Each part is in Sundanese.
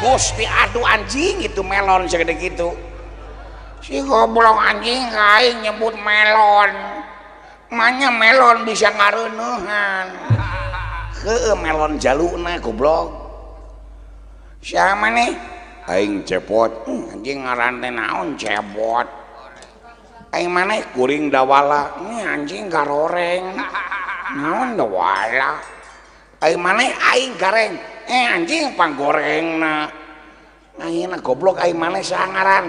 Gusti aduh anjing itu melon segede gitu. Si goblok anjing aing nyebut melon. Manya melon bisa ngareuneuhan. Heueuh melon jaluna goblok. Siapa maneh? Aing cepot. Anjing ngaran teh naon cepot. Aing maneh kuring dawala. Anjing garoreng. Naon dawala? Aing maneh aing gareng. Anjing panggorengna. Ayeuna goblok aing maneh saha ngaran?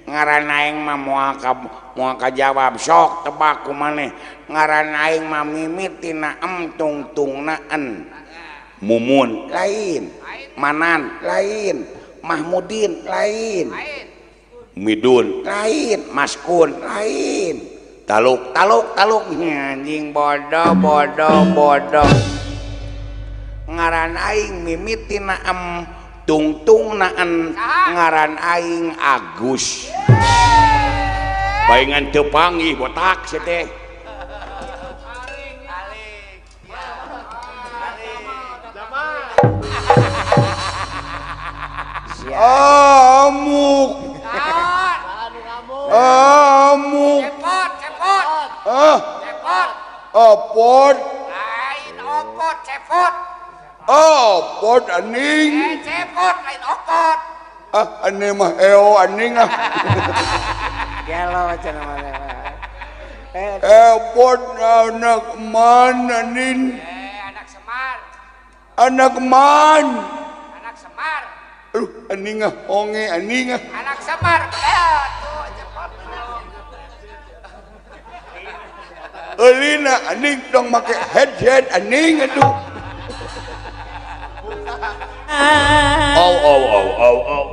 Ngaran aing mah moal kajawab sok tebak ku maneh. Ngaran aing mah mimitina em tungtungna en. Mumun lain, Manan lain, Mahmudin lain, Midun lain, Maskun lain. Taluk taluk taluk anjing bodoh bodoh bodoh. Ngaran aing mimitina em tungtungna en, ngaran aing Agus. Paingan teu panggih botak sia teh. Amuk. Amuk. Cepot, cepot. Ah. Cepot. Apot. Lain opot, cepot. Apot aning. Cepot lain opot. Ah, aneh mah eo aning ah. Gelo cenah mah. Epot anak man aning. Anak Semar. Anak man. Anak Semar. Aduh, aning ah, onge aning ah. Anak Semar. Tuh cepot. Elina aning dong make headset aning aduh. Au au au au au.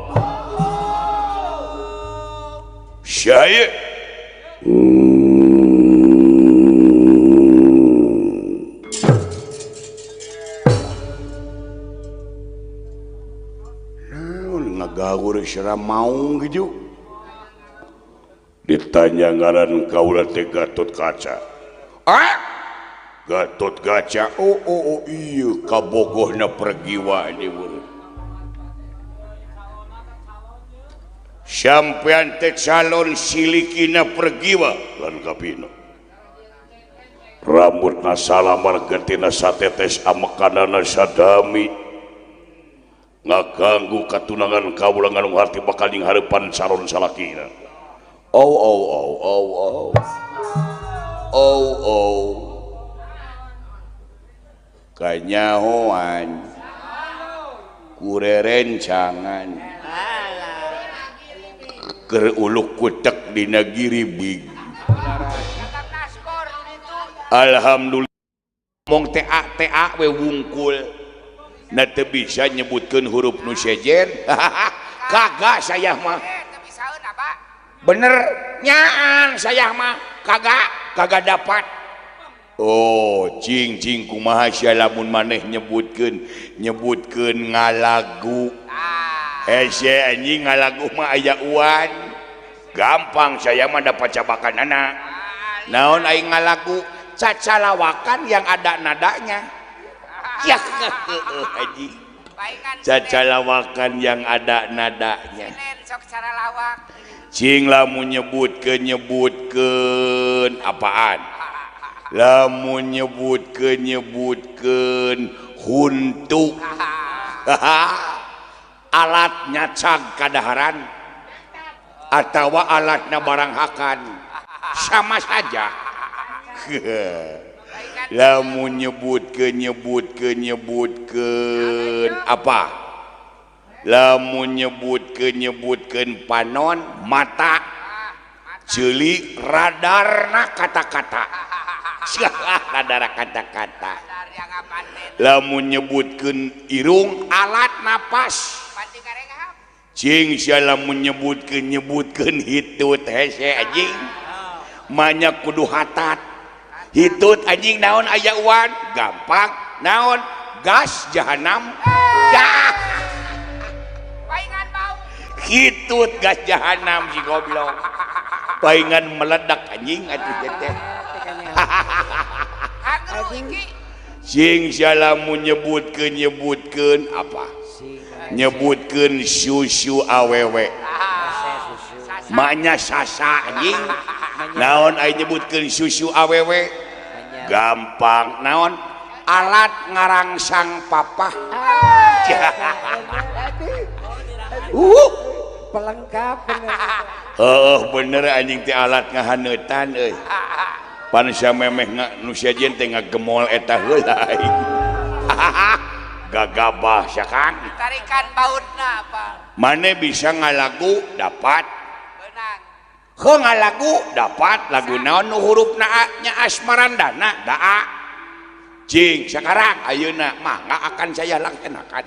Syai. Naon ngagagur sira maung gitu. Ditanya ngaran kaula teh Gatot Kaca. Ah? Gatot Kaca. Oh oh oh iya kabogohna pergiwa ini beureum. Sampean teh calon silikina pergiwa lan kapino. Rambutna salamar getina satetes amekanana sadami. Ngaganggu katunangan kaula nganung harti bakal ning hareupan calon salakina. Oh oh oh oh oh. Oh oh. Kanyahoan kurerencangan. Keur uluk kutek dina giribig. Alhamdulillah mong TA TA we wungkul. Na teu bisa nyebutkeun huruf nu sejen. Kagak saya mah. Bener nyaan saya mah kagak kagak dapat. Oh cing cing kumaha sia lamun maneh nyebutkeun nyebutkeun ngalagu. Hese anjing ngalagu mah aya uan. Gampang saya mah dapat cabakanana. Naon aing ngalagu cacalawakan yang ada nadanya. Ya anjing. Cacalawakan yang ada nadanya. Cing lamun nyebutkeun nyebutkeun apaan? Lamun nyebutkeun nyebutkeun huntu. Alat nyacag kadaharan atawa alatna barang hakan sama saja. Lamun nyebutkeun nyebutkeun nyebutkeun apa? Lamun nyebutkeun nyebutkeun panon mata ceuli radarna kata-kata. Radar kata-kata. Lamun nyebutkeun irung alat napas. Cing sia lamun nyebutkeun nyebutkeun hitut hese anjing. Manya kudu hatat. Hitut anjing naon aya uan? Gampang naon? Gas jahanam. Dah. Hitut gas jahanam si goblok. Paingan meledak anjing atuh teh. Sing sia lamun nyebutkeun nyebutkeun apa? Nyebutkeun susu awewe. Maknya sasa anjing. Naon ai nyebutkeun susu awewe? Gampang naon? Alat ngarangsang papah. Pelengkap bener. Heuh bener anjing teh alat ngahaneutan euy. Pan sia memeh nu sejen teh ngagemol eta heula aing. Gagabah sia Kang. Tarikan bautna apa? Mane bisa ngalagu dapat. Beunang. Heuh ngalagu dapat lagu naon nu hurufna A nya Asmarandana daa. Cing sekarang ayeuna mangga akan saya laksanakan.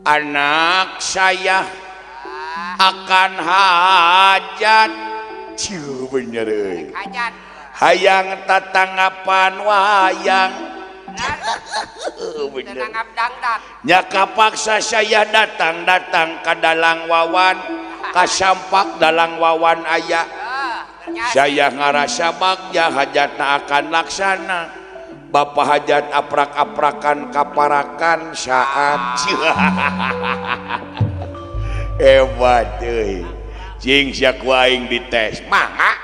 Anak saya akan hajat. Ciu bener euy. Hajat. Hayang tatanggapan wayang. Bener. Tanggap dangdang. Nya kapaksa saya datang-datang ka dalang Wawan, kasampak dalang Wawan aya. Saya ngarasa bagja hajatna akan laksana. Bapak hajat aprak-aprakan kaparakan saat. Hebat euy. Cing sia ku aing dites. Mangga.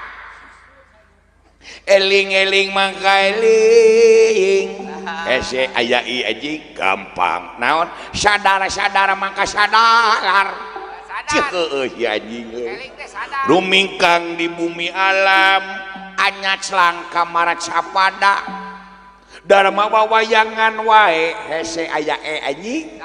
Eling-eling mangga eling. Hese aya i anjing gampang. Naon? Sadar-sadar mangka sadar. Ceuh euy anjing euy. Rumingkang di bumi alam, anyat langka marat sapada. Dharma wawayangan wae hese aya e anjing.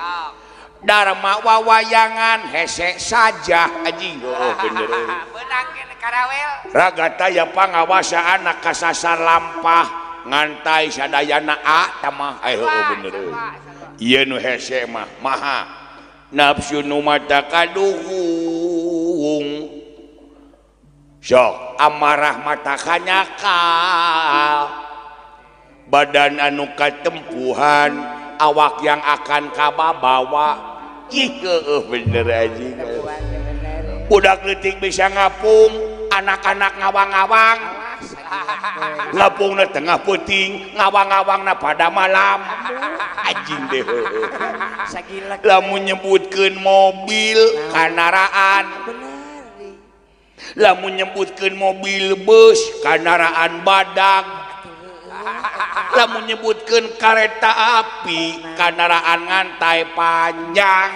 Dharma wawayangan hese saja anjing. Oh bener. Beunang kene karawel. Raga taya pangawasa anak kasasar lampah ngantai sadayana a tamah. Heuh bener euy. Ieu nu hese mah maha nafsu nu mata kaduhung. Sok amarah mata kanyakal. Badan anu katempuhan awak yang akan kababawa. Ih heueuh bener anjing. Budak leutik bisa ngapung, anak-anak ngawang-ngawang. Ngapungna tengah peuting, ngawang-ngawangna pada malam. Anjing deh heueuh. Lamun nyebutkeun mobil kandaraan. Lamun nyebutkeun mobil bus kandaraan badag. Lamun nyebutkeun kareta api kandaraan ngantai panjang.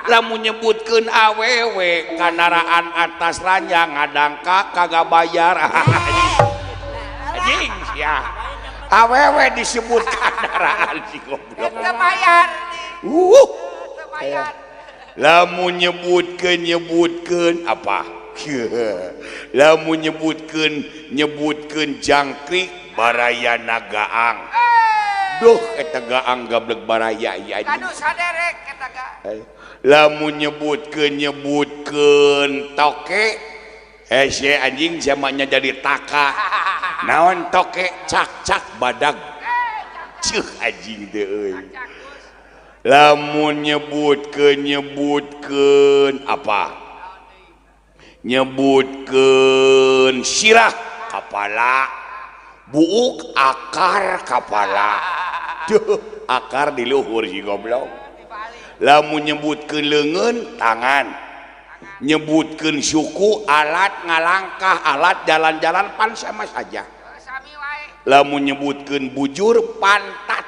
Lamun nyebutkeun awewe kandaraan atas ranjang ngadangka kagak bayar. Anjing sia. Awewe disebut kandaraan si goblok. Teu bayar. Teu bayar. Lamun nyebutkeun apa? Lamun nyebutkeun jangkrik baraya nagaang. Duh eta gaang gablek baraya ieu anjing. Aduh saderek eta gaang. Lamun nyebutkeun toke hese anjing zamannya jadi taka. Naon toke cak-cak badag. Ceuh anjing teh euy. Lamun nyebutkeun apa? Nyebutkeun sirah kapala, buuk akar kapala. Duh, akar di luhur si goblok. Lamun nyebutkeun leungeun tangan, nyebutkeun suku alat ngalangkah, alat jalan-jalan pan sama saja. Lamun nyebutkeun bujur pantat.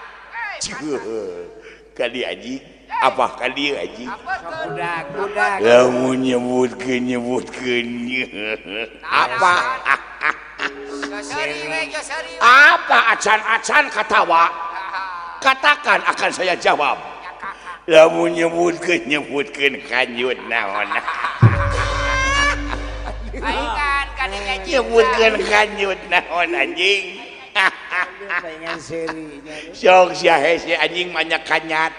Ceuh, kali anjing. Apa kali anjing? Budak-budak. Lamun nyebutkeun apa? Apa acan-acan katawa? Katakan akan saya jawab. Lamun nyebutkeun kanjut naon? Nyebutkeun kanjut naon anjing? Sok sia hese anjing banyak kanyat.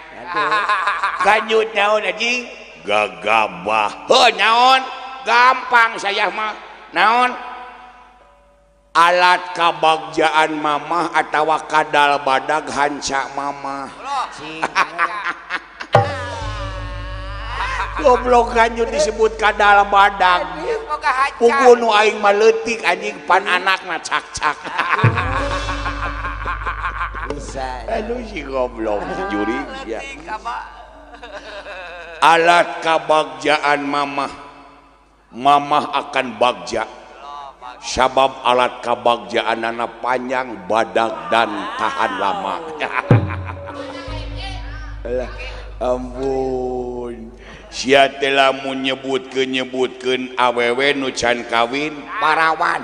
Kanjut naon anjing? Gagabah. Heuh naon? Gampang saya mah. Naon? Alat kabagjaan mamah atawa kadal badag hanca mamah. Goblok kanjut disebut kadal badag. Puguh nu aing mah leutik anjing pan anakna cak-cak. Bisa. Aduh si goblok si jurig ya. Alat kabagjaan mamah. Mamah akan bagja. Sabab alat kabagjaanana panjang, badag dan tahan lama. Alah, ampun. Sia teh lamun nyebutkeun awewe nu can kawin parawan.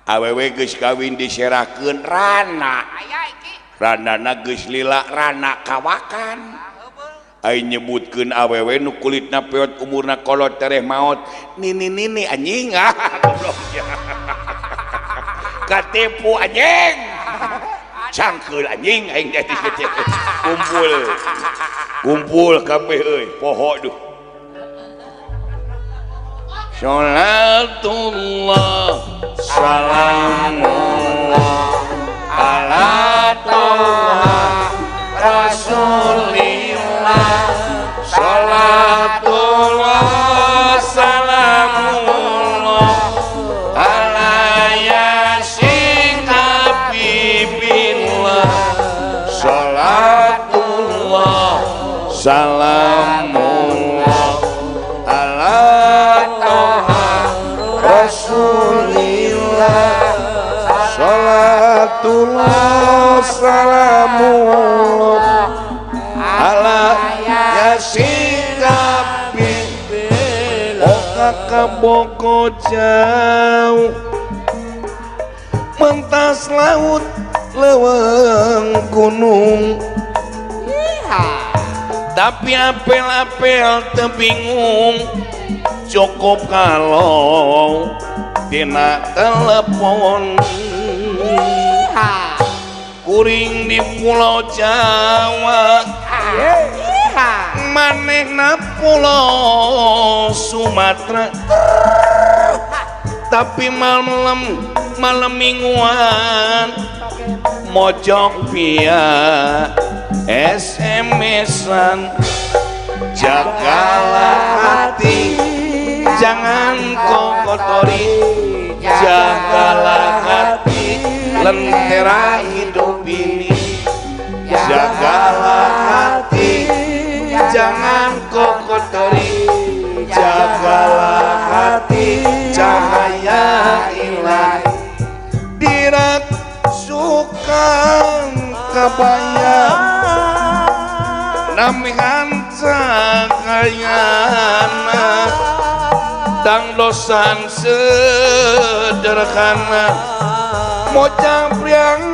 Awewe geus kawin diserahkeun rana. Ranana geus lila rana kawakan. Ai nyebutkeun awewe nu kulitna peot umurna kolot tereh maot nini nini anjing ah goblok. Katipu anjing. Cangkeul anjing aing jadi kumpul. Kumpul kabeh euy poho duh. Salatullah salamullah ala toha rasulillah. Salatullah salamullah ala yasin habibillah. Salatullah salamullah ala toha rasulillah. Salatullah salamullah ala yasin habibillah. Oh kakak boko jauh mentas laut leweng gunung, tapi apel-apel tebingung. Cukup kalau dina telepon. Kuring di Pulau Jawa, manehna Pulau Sumatera, tapi malam malam mingguan mojok via SMS-an. Jagalah hati, jangan kau kotori. Jagalah hati, lentera hidup ini. Jagalah hati, jangan kau kotori. Jagalah hati, cahaya ilahi. Dirasukan kabaya, nami hancakayana, dangdosan sederhana, mojang priangan.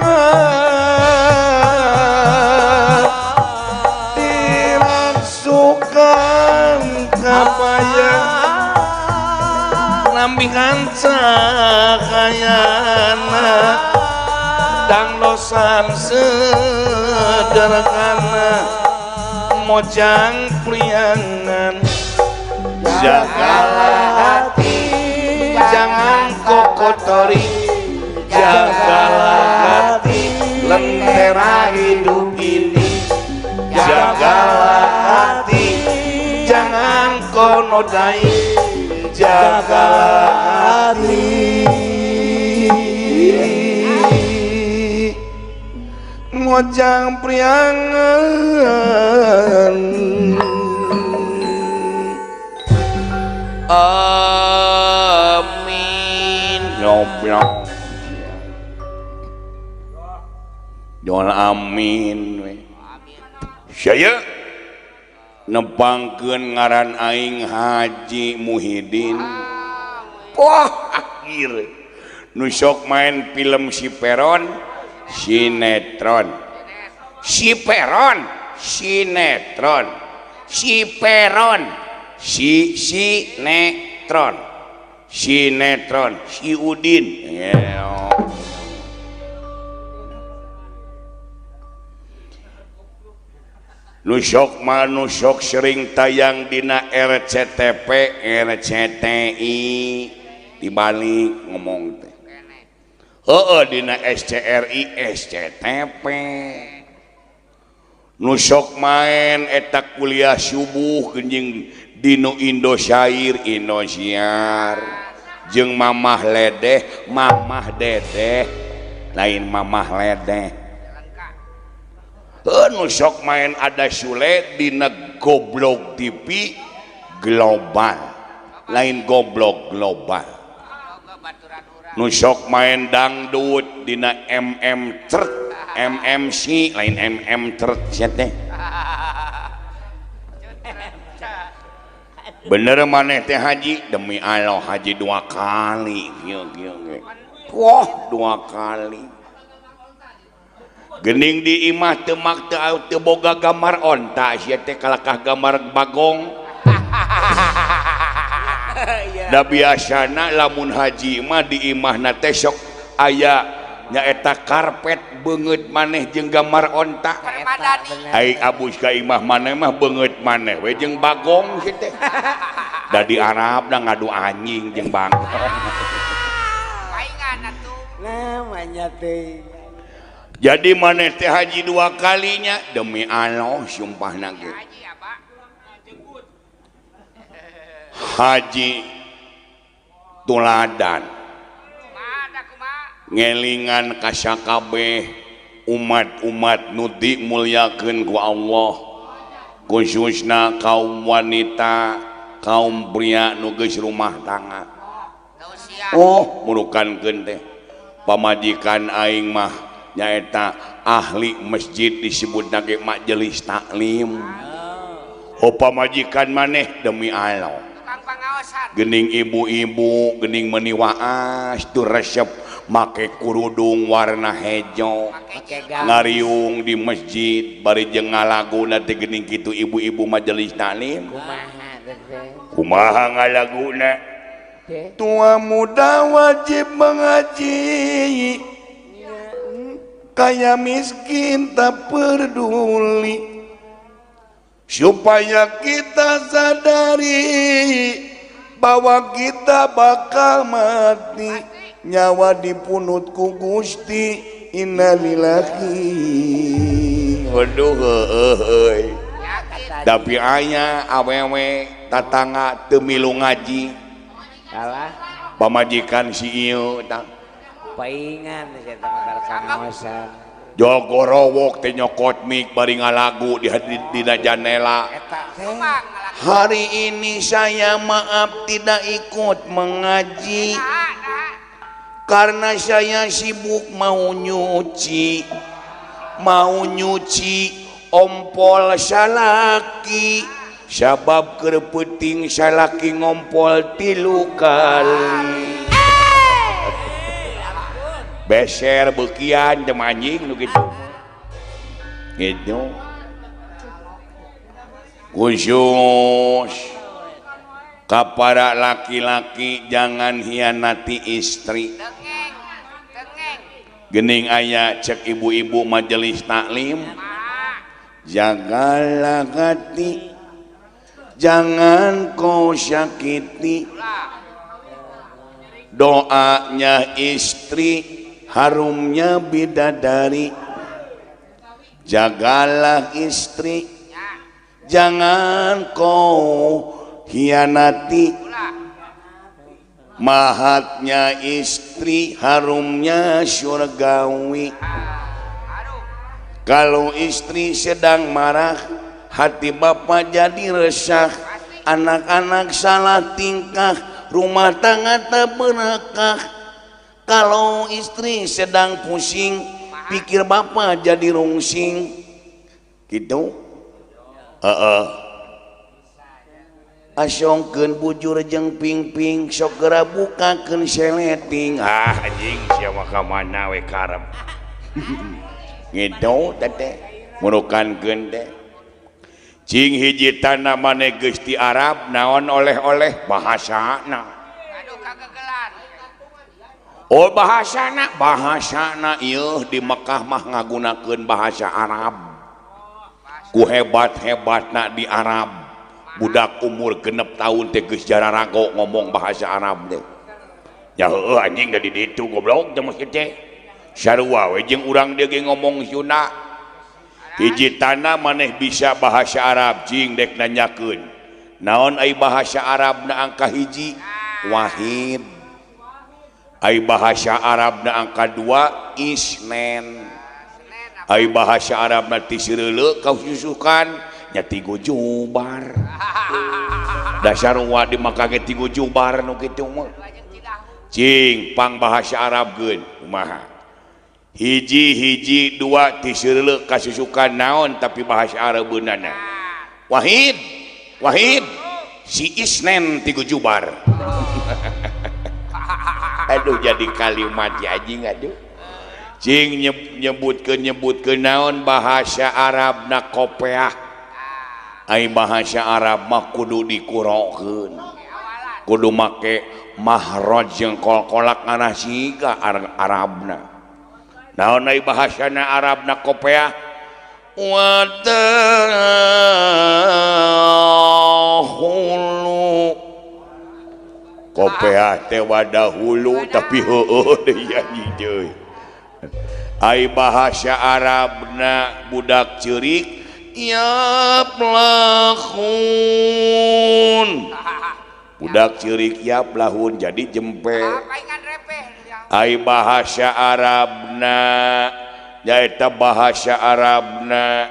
Dirasukan kabaya, nami hancakayana, dangdosan sederhana, mojang priangan. Jagalah hati, jangan kau kotori. Jagalah hati, lentera hidup ini. Jagalah hati, jangan kau nodai. Jagalah hati, mojang priangan. Amin. Goblok. Jangan amin we. Saya nepangkeun ngaran aing Haji Muhidin. Wah, akhir nu sok main film si Peron, sinetron. Si Peron, sinetron. Si Peron, si sinetron. Sinetron, si Udin. Yeah. Nu sok mah nu sok sering tayang dina RCTP, RCTI dibalik ngomong teh. Heeh dina SCRI, SCTP. Nu sok main eta kuliah subuh genjing dinu Indosyair, Indosiar jeung Mamah Ledeh, Mamah Dedeh, lain Mamah Ledeh. Nu sok main ada Sule dina Goblok TV global, lain goblok global. Nu sok main dangdut dina MM cert, MMC lain MM cert sia teh. Bener maneh teh haji, demi Allah haji 2 kali kieu kieu ge. Wah, 2 kali. Gening di imah teu mak teu boga gambar onta sia teh kalakah gambar bagong. Da biasana lamun haji mah di imahna teh sok aya nyaeta karpet beungeut maneh jeung gambar onta. Ai abus ka imah maneh mah beungeut maneh we jeung bagong sia teh. Da di Arab da ngadu anjing jeung bagong. Paingan atuh. Namanya teh. Jadi maneh teh haji 2 kalinya demi Allah sumpahna ge. Haji tuladan ngelingan kasakabeh umat-umat nu dimulyakeun ku Allah, khususna kaum wanita, kaum pria nu geus rumah tangga. Oh, murukankeun teh pamajikan aing mah nyaeta ahli masjid disebutna ge majelis taklim. Oh, pamajikan maneh demi Allah. Gening ibu-ibu gening meuni waas tuh resep make kurudung warna hejo ngariung di masjid bari jeung ngalaguna teh gening kitu ibu-ibu majelis taklim. Kumaha ngalaguna? Tua muda wajib mengaji, kaya miskin tak peduli, supaya kita sadari bahwa kita bakal mati, nyawa dipunut ku Gusti, innalillahi. Waduh heueuy. Tapi aya awewe tatangga teu milu ngaji. Salah. Pamajikan si ieu tah. Paingan sia teh pangaosan. Jogorowok teh nyokot mik bari ngalagu di dina janela. Hari ini saya maaf tidak ikut mengaji karena saya sibuk mau nyuci ompol salaki, sabab keur peuting salaki ngompol 3 kali. Beser beukian jeung anjing nu kitu. Gitu. Khusus ka para laki-laki jangan hianati istri. Gening aya cek ibu-ibu majelis taklim, jagalah hati, jangan kau sakiti. Doanya istri harumnya bidadari. Jagalah istri, jangan kau hianati. Mahatnya istri harumnya surgawi. Kalau istri sedang marah, hati bapak jadi resah. Anak-anak salah tingkah, rumah tangga tak berkah. Kalau istri sedang pusing, pikir bapak jadi rungsing. Gitu. Heeh. Asongkeun bujur jeung pingping, sok geura bukakeun seleting. Ah anjing sia mah ka mana we karep. Gitu teh murukankeun teh. Cing hiji tanah maneh geus di Arab naon oleh-oleh bahasana. Aduh kagegelan. Oh bahasana, bahasana ieu di Mekah mah ngagunakeun bahasa Arab. Ku hebat-hebatna di Arab. Budak umur 6 tahun teh geus jararago ngomong bahasa Arab teh. Ya heueuh anjing da di ditu goblok teh mesti teh. Sarua we jeung urang dieu ge ngomong Sunda. Hiji tanah maneh bisa bahasa Arab cing dek nanyakeun. Naon ai bahasa Arabna angka 1? Wahid. Ai bahasa Arabna angka 2 Isnen. Ai bahasa Arab na ti sireuleuh kasusukan nya tigo jubar. Dasar wa di maka ge tigo jubar nu kitu mah. Cing pang bahasa Arab geun kumaha. Hiji-hiji dua ti sireuleuh kasusukan naon tapi bahasa Arabeunana. Wahid, Wahid si Isnen tigo jubar. Aduh jadi kalimat ya anjing aduh. Cing nyebutkeun naon bahasa Arab na kopeah. Ai bahasa Arab mah kudu dikurokeun. Kudu make mahraj jeung kolkolak ngarah siga Arabna. Naon ai bahasana Arab na kopeah? Wadahulu. Kopeah teh wadahulu tapi heueuh deui anjing deui. Ai bahasa Arabna budak ceurik yaplahun. Budak ceurik yaplahun jadi jempe. Ai bahasa Arabna nyaeta bahasa Arabna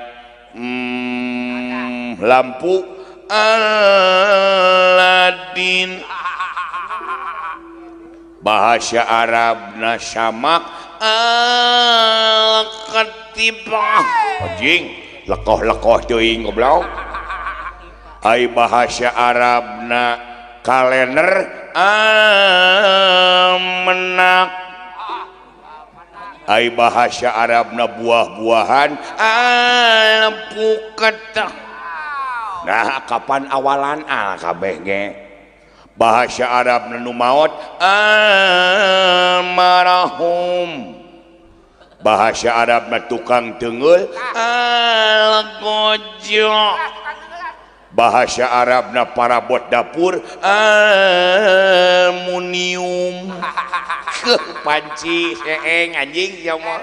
lampu Aladin. Bahasa Arabna samak al-katibah. Anjing lekoh-lekoh teuing goblok. Ai bahasa Arabna kalender amenak. Ai bahasa Arabna buah-buahan alpukat. Nah kapan awalan al kabeh ge. Bahasa Arab nu maot almarhum. Bahasa Arab na tukang tengeul algojo. Bahasa Arab na parabot dapur almunium. Panci seeng anjing sia mah.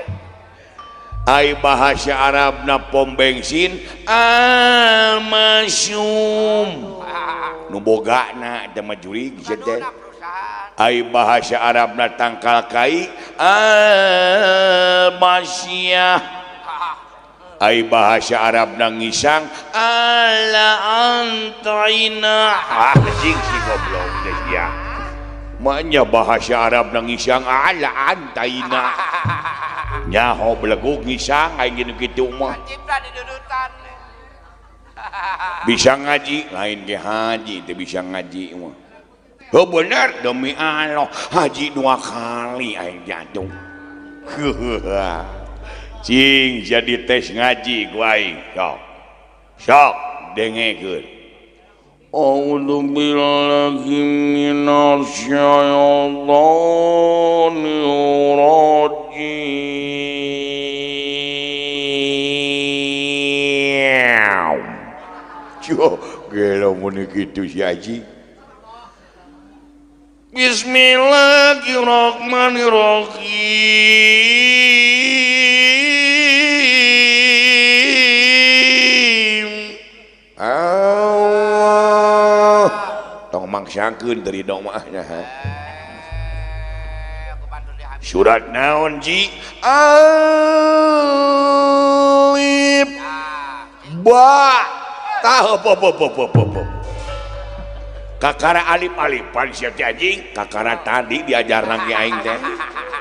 Ai bahasa Arab na pom bensin almasyum. Nu bogana teh mah jurig sia teh. Ai bahasa Arab na tangkal kai almasyah. Ai bahasa Arab na ngisang ala antaina. Ah anjing si goblok teh sia. Maknya bahasa Arab na ngisang ala antaina. Nyaho belegug ngisang aing gini kitu mah. Bisa ngaji lain ge haji teh bisa ngaji mah. Heuh bener demi Allah haji 2 kali aing jatuh. Cing jadi tes ngaji ku aing sok. Sok dengekeun. A'udzubillahi minasyaitonir rajim. Yo, gelo mun kitu si haji. Bismillahirrahmanirrahim. Allah. Tong mangsangkeun dari dong mah nya. Surat naon ji? Alif ba ta po po po po po. Kakara alif-alifan sia teh anjing, kakara tadi diajarna ge aing teh.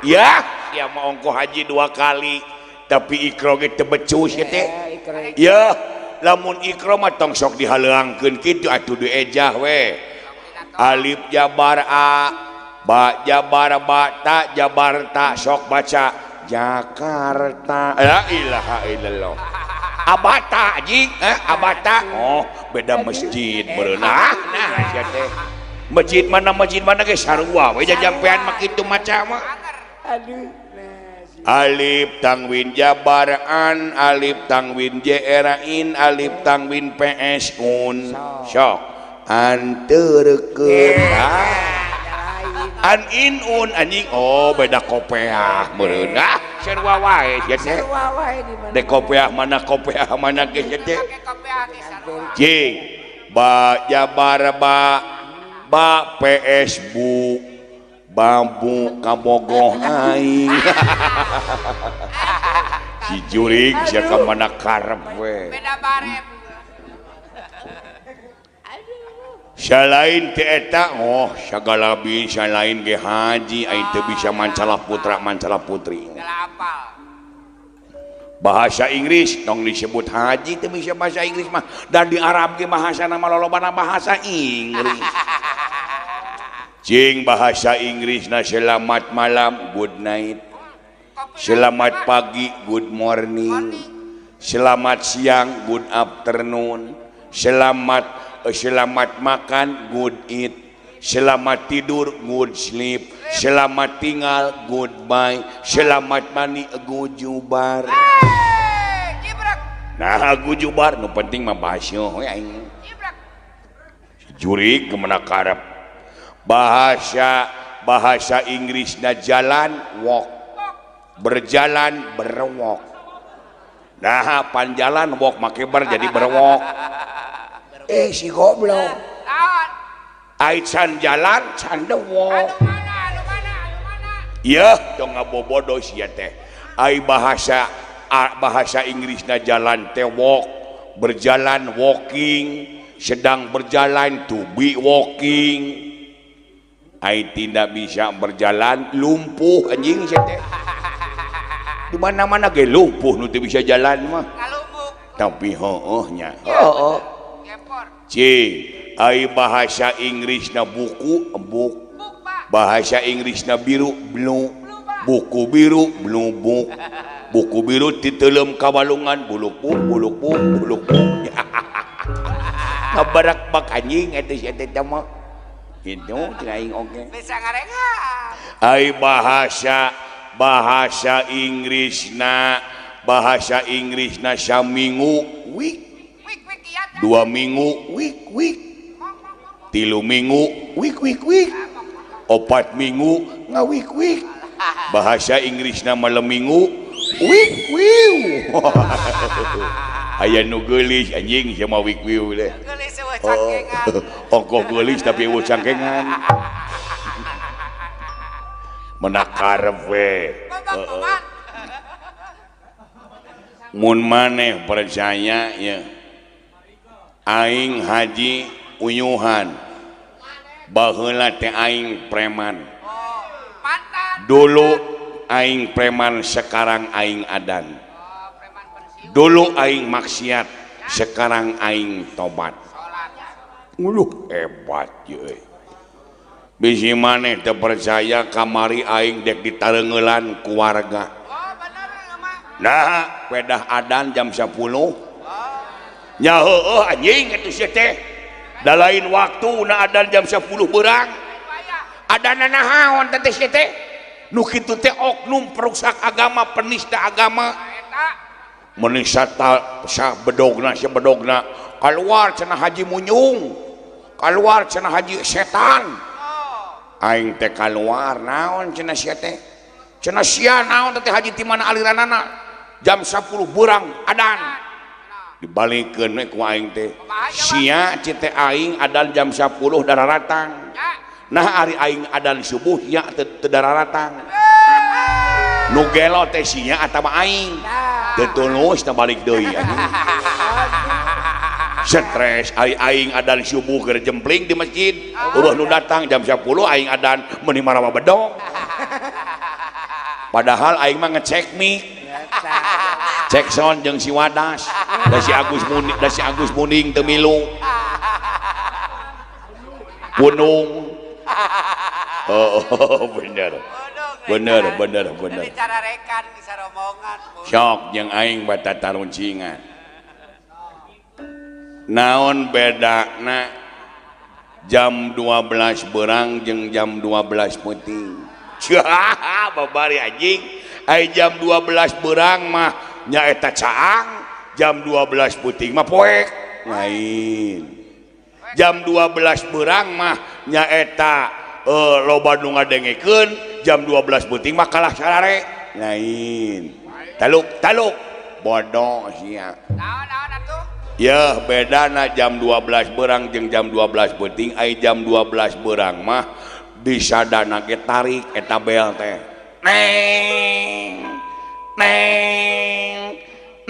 Ya, sia mah ongkoh haji 2 kali, tapi ikro ge teu becus sia teh. Ya, lamun ikro mah tong sok dihaleuangkeun kitu atuh diejah we. Alif jabar a, ba jabar ba, ta jabar ta, sok baca Jakarta. La ilaha illallah. Abata anjing, abata. Oh, beda masjid berenah. Nah, sia teh. Masjid mana ge sarua we jajampean mah kitu maca mah. Aduh. Alif tangwin jabar an, alif tangwin jerain, alif tangwin ps un. Sok anterkeun. An in un anjing. Oh, beda kopeah meureun. Ah, sarua wae sia teh. Sarua wae di mana? De kopeah mana ge sia teh. Cing, ba jabar ba, ba ps bu, bambu kabogoh aing. Si jurig sia ka mana karep we. Beda baret. Selain teh eta oh sagala bisa lain ge haji aing teu bisa mancala putra mancala putri. Bahasa Inggris tong disebut haji teu bisa bahasa Inggris mah dan di Arab ge bahasana mah lolobana bahasa Inggris. Cing bahasa Inggrisna selamat malam good night. Selamat pagi good morning. Selamat siang good afternoon. Selamat makan good eat, selamat tidur good sleep, selamat tinggal goodbye, selamat mandi good jubar. Nah good jubar nu penting mah baseuh we aing. Jurig kemana karep. Bahasa Inggrisna jalan walk, berjalan berwalk. Nah panjalan walk make ber jadi berwalk. Si goblok. Ai can jalan can dewok. Yeuh tong ngabobodo sia teh. Ai bahasa Inggrisna jalan teh walk, berjalan walking, sedang berjalan to be walking. Ai tidak bisa berjalan lumpuh anjing sia teh. Di mana-mana ge lumpuh nu teu bisa jalan mah. Tapi heueuh nya. Heueuh. Cing, ai bahasa Inggrisna buku book, bahasa Inggrisna biru blue, buku biru blue book, buku biru titelem kabalungan buluk buk buluk buk buluk buk. Ngabarak bak anjing eta si eta mah. Kitu cenah aing oge. Bisa ngarengan. Ai bahasa Inggrisna saminggu week. 2 minggu week week, 3 minggu week week week, 4 minggu ngawik week. Bahasa Inggrisna malam minggu week wiu. Aya nu geulis anjing sama week wiu deh. Geulis eueuh cangkengan. Ongkoh geulis tapi eueuh cangkengan. Menakar we. Mun maneh percaya ya. Aing haji uyuhan baheula teh aing preman. Dulu aing preman, sekarang aing adan. Dulu aing maksiat, sekarang aing tobat. Uluh hebat ye. Bisi maneh teu percaya kamari aing dek ditareungeulan ku warga. Nah, pedah adan jam 10. Nya heueuh anjing atuh sia teh. Da lain waktu na adan jam 10 beurang. Adanna naon teh sia teh? Nu kitu teh oknum perusak agama, penista agama. Menista sa bedogna sia bedogna. Kaluar cenah haji munyung. Kaluar cenah haji setan. Aing teh kaluar naon cenah sia teh? Cenah sia naon teh haji ti mana aliranana? Jam 10 beurang adan. Dibalikeun we ku aing teh. Sia cite aing adan jam 10 dararatang. Nah ari aing adan subuh nya teu dararatang. Nu gelo teh sia atawa aing. Teu tulus teh balik deui anjing. Stres ari aing adan subuh keur jempling di masjid. Eueuh nu datang jam 10 aing adan meuni marawa bedog. Padahal aing mah ngecek mic. Cek sound jeung si Wadas, da si Agus Muning, da si Agus Muning teu milu. Punung. Oh, bener. Bener, bener, bener. Cara rekan bisa rombongan. Sok jeung aing bata taruncingan. Naon bedana jam 12 berang jeung jam 12 peuting. Babari anjing. Ai jam 12 berang mah nyaeta caang, jam 12 peuting mah poek. Lain. Jam 12 berang mah nyaeta loba nu ngadengekeun, jam 12 peuting mah kalah sarare. Lain. Taluk taluk bodoh sia. Naon-naon atuh? Yeuh bedana jam 12 berang jeung jam 12 peuting. Ai jam 12 berang mah disadana ge tarik eta bel teh. Neng neng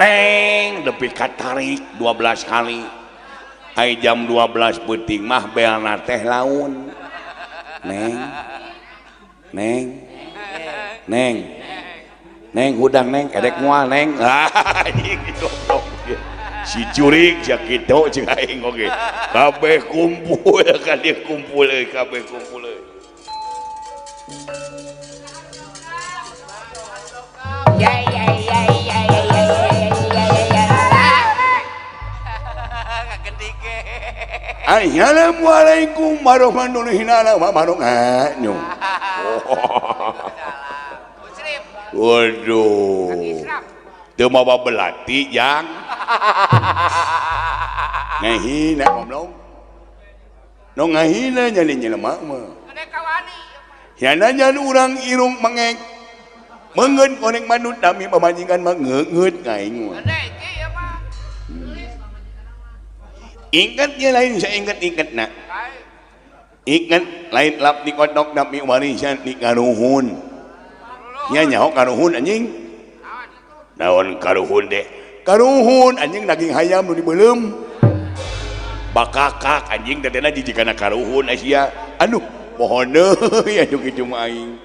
Neng nepi katarik 12 kali. Ai jam 12 peuting mah belna teh laun. Neng. Neng. Neng. Neng hudang neng edek moal neng. Anjing goblok. Si curik sia kitu cing aing oge. Kabeh kumpul ka dieu kumpul euy kabeh kumpul euy. Ya ya ya ya ya ya ya ya. Assalamualaikum warahmatullahi wabarakatuh. Waduh. Teu mawa belati jang. Ngahina goblok. Nu ngahina nyali jelema mah. Yana nyan urang irung mengek. Mengeun koreng manut dami pamajikan mah ngeungeut ka aing mah. Ingatnya lain sainget-ingetna. Ingat lain lap di kodok dami warisan di karuhun. Nya nyaho karuhun anjing. Naon karuhun deh? Karuhun anjing daging hayam nu dibeuleum. Bakakak anjing dadena jijikana karuhun asia. Aduh, pohon deui atuh kitu mah aing.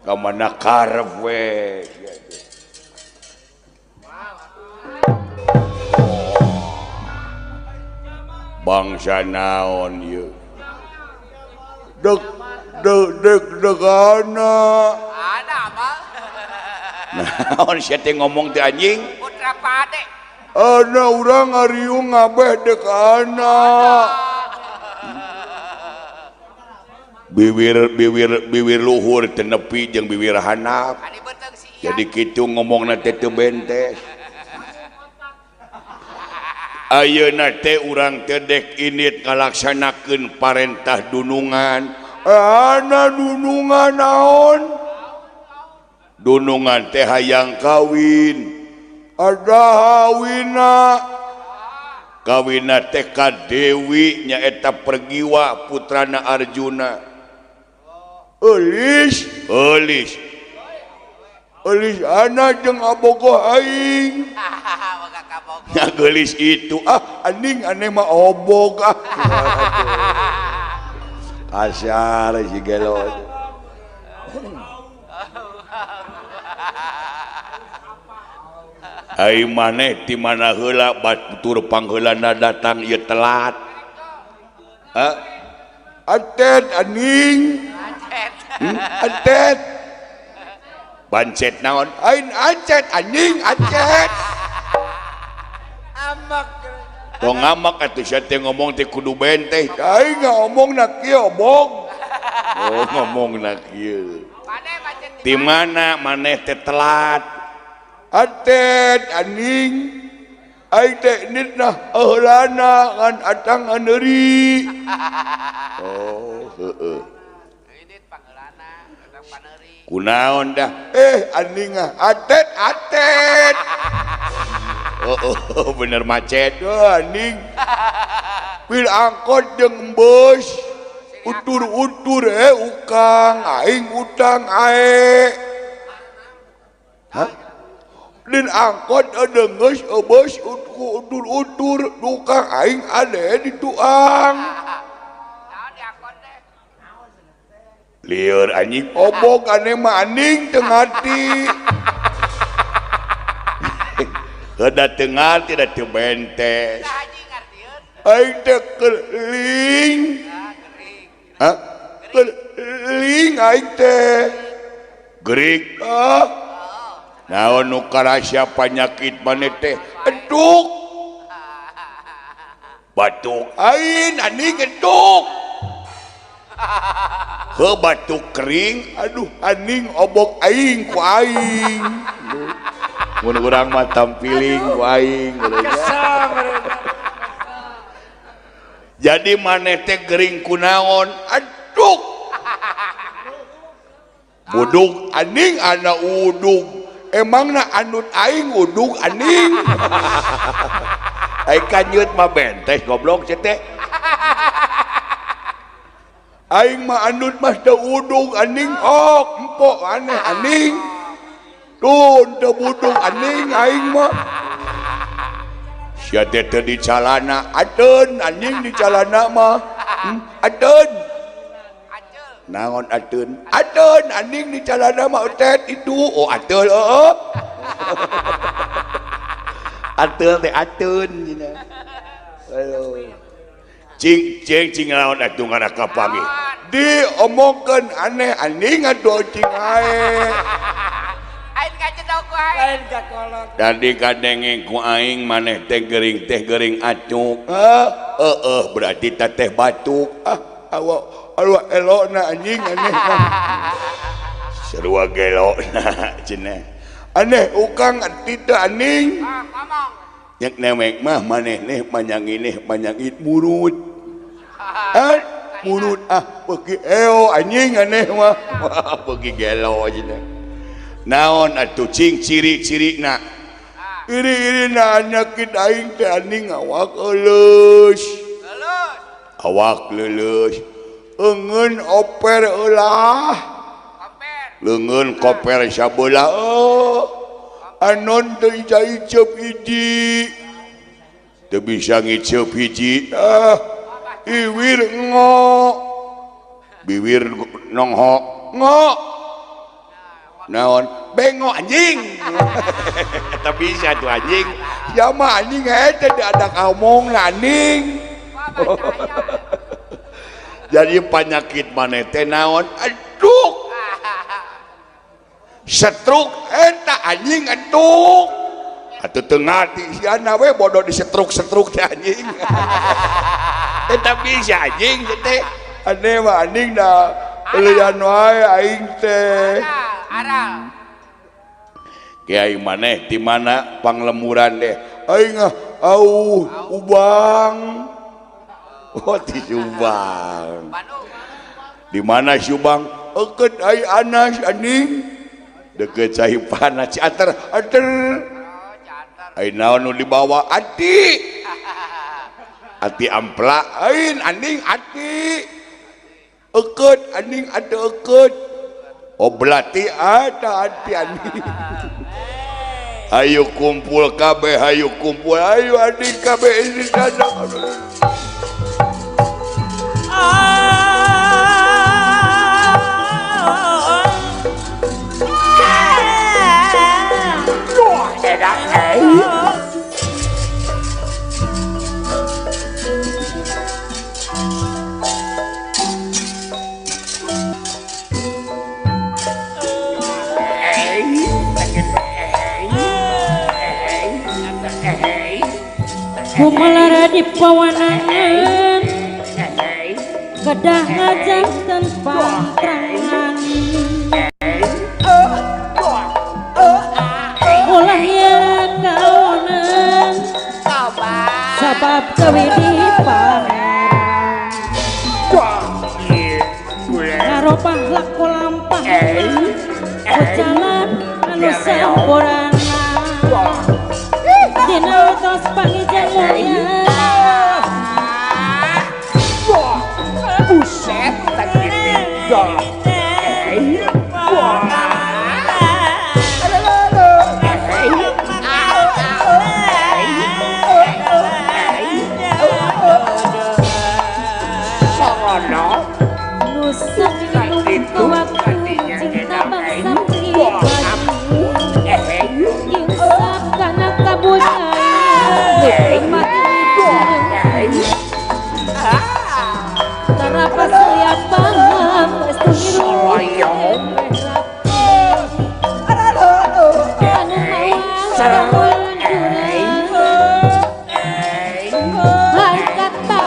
Ka mana karep we. Bangsa naon ieu? Dek dek dek dekana. Ada apa? Naon sia teh ngomong teh anjing? Putra pade. Ana urang ngariung ngabeh dekana. Biwir biwir biwir luhur teu nepi jeung biwir handap. Jadi kitu ngomongna teh teu bentes. Ayeuna teh urang teh dek init ngalaksanakeun parentah dunungan. Ana dunungan naon? Dunungan teh hayang kawin. Ada hawina. Kawina teh ka Dewi nyaeta Pergiwa putrana Arjuna. Eulis, eulis. Eulis ana jeung abogoh aing. Nya geulis itu ah anjing aneh mah obog ah. Kasar si gelo. Ai maneh ti mana heula batur pangheulana datang ieu telat. Ha? Atet anjing. Atet. Atet. Bancet naon? Ain acet anjing acet. Amak. Tong ngamak atuh sia teh ngomong teh kudu benteh. Aing ngomongna kieu bog. Oh ngomongna kieu. Ti mana maneh teh telat? Atet anjing. Aing teh nitnah heulana ngan atang aneuri. Oh heueuh. Kunaon dah? Anjing ah atet atet. Oh, oh bener macet. Oh, anjing. Pil angkot jeung bus. Utur-utur ukang aing utang ae. Hah? Din angkot geus bus utur-utur tukang aing ade dituang. Lieur anjing obog aneh mah anjing teu ngarti. Heuda teu ngarti da teu bentes. Aing teh keling. Hah? Keling aing teh. Gerik. Ah. Naon nu karasa panyakit maneh teh? Eduk. Batuk aing anjing eduk. He batuk kering, aduh anjing obok aing ku aing. Mun urang mah tampiling ku aing. Jadi maneh teh gering kunaon? Aduk. Buduk anjing ana udug. Emangna anut aing udug anjing. Ai kanyeut mah bentes goblok sia teh. Aing mah anut mah teu udug anjing ok empok aneh anjing. Tuh teu budug anjing aing mah. Sia teh teu di calana ateun anjing di calana mah. Ateun. Naon ateun? Ateun anjing di calana mah tet itu. Oh ateul heueuh. Ateul teh ateun cenah. Halo. Cing cing cing naon atuh ngaran kapanggih. Diomongkeun aneh anjing atuh cing ae. Dan dikadenge ku aing maneh teh gering acuk. Heeh berarti teteh batuk. Ah awak alwa elokna anjing aneh. Sarua gelokna cenah. Aneh ukang teu anjing. Nyak newek mah maneh neh manyangineh manyangit murut. Ah murut ah beuki eo anjing aneh mah. Beuki gelo cenah. Naon atuh cing ciri-cirina iri-irina nyakit aing teh anjing awak leuleus awak leuleus eungeun oper eulah leungeun koper sabelah anon teu iceup hiji teu bisa ngiceup hiji ah iwir ngo biwir nonghok ngo naon bengo anjing eta bisa tuh anjing ya mah anjing eta ada ngomong anjing jadi penyakit maneh teh naon aduh setruk eta anjing aduh atuh teu ngarti siana we bodoh disetruk-setruk teh anjing eta bisa anjing teh aneh mah anjing da eulian wae aing teh. Aral. Kiai maneh di mana panglemuran deh? Aing au Ubang. Oh di Subang. Di mana Subang? Eukeut ai Anas anjing. Deukeut cai panas Ciantar, ater. Ai naon nu dibawa ati. Ati ampla ain anjing ati. Eukeut anjing atuh eukeut. Oblati ada ati anjing. Ayo kumpul kabeh, ayo kumpul, ayo anjing kabeh ini sana. Kumalara di pawanangan kedah ngajanten pantrangan ulah ya kaunan sabab gawe di pangeran ngaropah laku lampah jalan anu sampurana dina tos pangijan mulya. Buset tak gitu. Nusa minum waktu cinta bangsa pribadi insaf karena kabudaya mati tarapas lihat paham anu mawang hai kata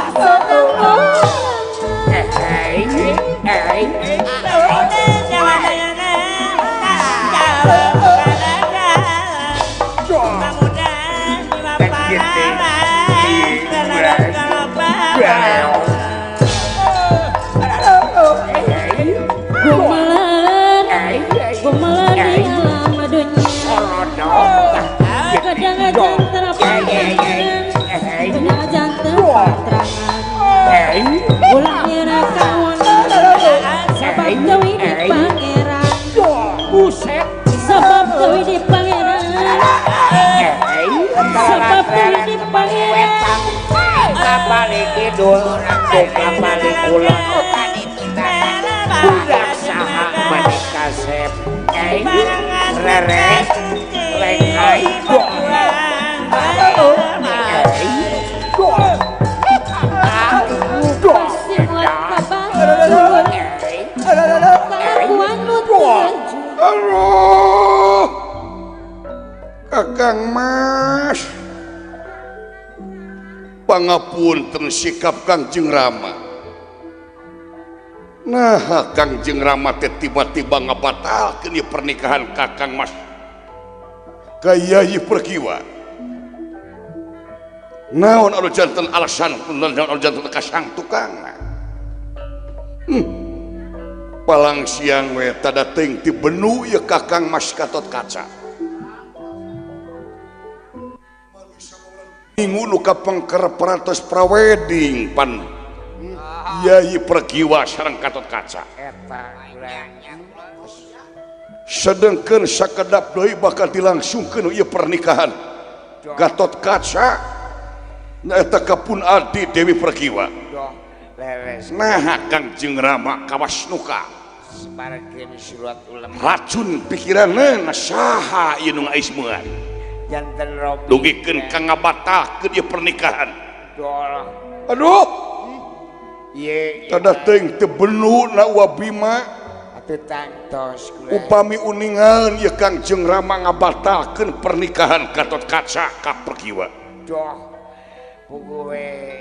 Buset, sebab deui di pangeran, sebab deui di pangeran. Balik kidul buka balik kulon budak saha maneh kasep rere lengkai Aduh, Kakang Mas, pangapunten sikap Kangjeng Rama. Nah, Kangjeng Rama teh tiba-tiba ngabatalkeun ieu pernikahan Kakang Mas ka Yayi Pergiwa. Naon anu janten alasan, naon anu janten kasang tukangna. Palang siang we tada teuing ti benu ieu Kakang Mas Gatot Kaca. Minggu nu kapengker parantos praweding pan Yayi Pergiwa sareng Gatot Kaca. Sedengkeun sakedap deui bakal dilangsungkeun ieu pernikahan Gatot Kaca nyaeta ka pun adi Dewi Pergiwa. Nah, Kangjeng Rama kawas nuka racun pikiranna saha ieu nu ngaismeun dugikeun ka ngabatalkeun ieu pernikahan. Aduh, tada teuing teu benu na Wa Bima upami uningan ieu Kangjeng Rama ngabatalkeun pernikahan Gatot Kaca ka Pergiwa.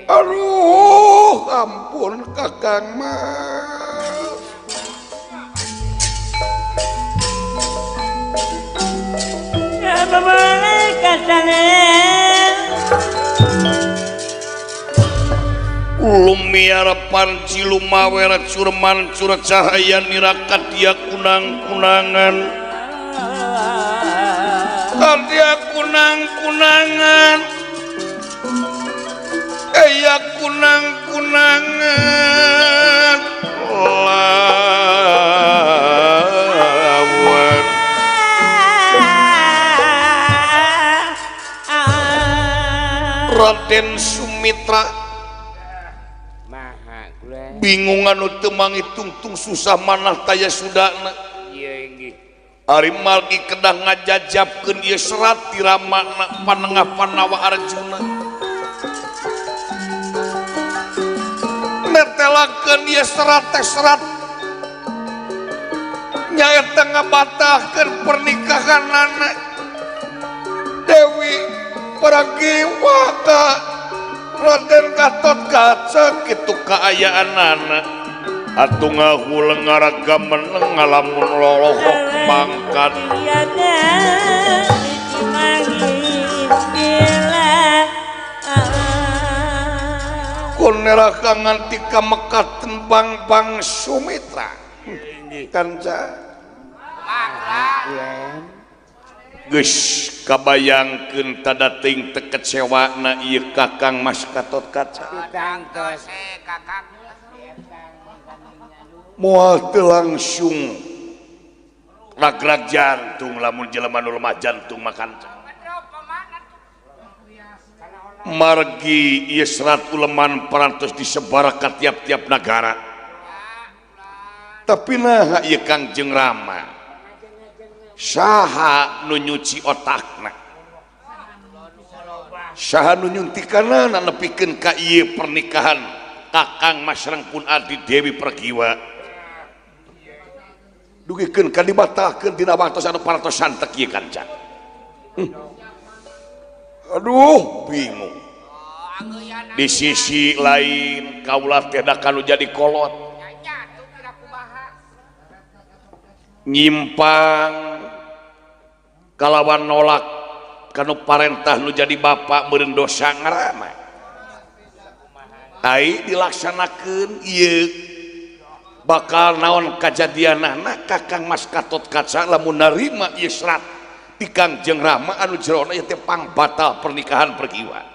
Aduh, ampun Kakang Mas. Lumiara panci lumawera curman curah cahaya nirakat dia kunang-kunangan. Kadia kunang-kunangan. Eya kunang-kunangan lawan Raden Sumitra bingung anu teu mangitungtung susah manah taya sudana. Ari malki kedah ngajajabkeun ieu serat ti ramana panengah Panawa Arjuna. Netelakeun ieu serat teh serat nyaeta ngabatalkeun pernikahanana Dewi Pragiwa ka Raden Gatot Kaca kitu kaayaanana. Atuh ngahuleng ngaraga meneng ngalamun lolohok mangkat. Konera nganti ka mekaten Bang-bang Sumitra. Kanca geus kabayangkeun tada teuing teu kecewana ieu Kakang Mas Gatot Kaca. Moal teu langsung ragrag jantung lamun jelema nu lemah jantung mah kanca. Margi ieu serat uleman parantos disebar ka tiap-tiap nagara. Tapi naha ieu Kangjeng Rama saha nu nyuci otakna, saha nu nyuntikanana nepikeun ka ieu pernikahan Kakang Mas sareng pun adi Dewi Pergiwa dugikeun ka dibatalkeun dina waktos anu parantos santek ieu kanca. Aduh, bingung. Di sisi lain kaulah teh da kanu jadi kolot nyimpang kalawan nolak kanu parentah nu jadi bapak meureun dosa ngarana. Ai dilaksanakeun ieu bakal naon kajadianana Kakang Mas Gatot Kaca lamun narima ieu serat ti Kangjeng Rama anu jerona ieu teh pangbatal pernikahan Pergiwa.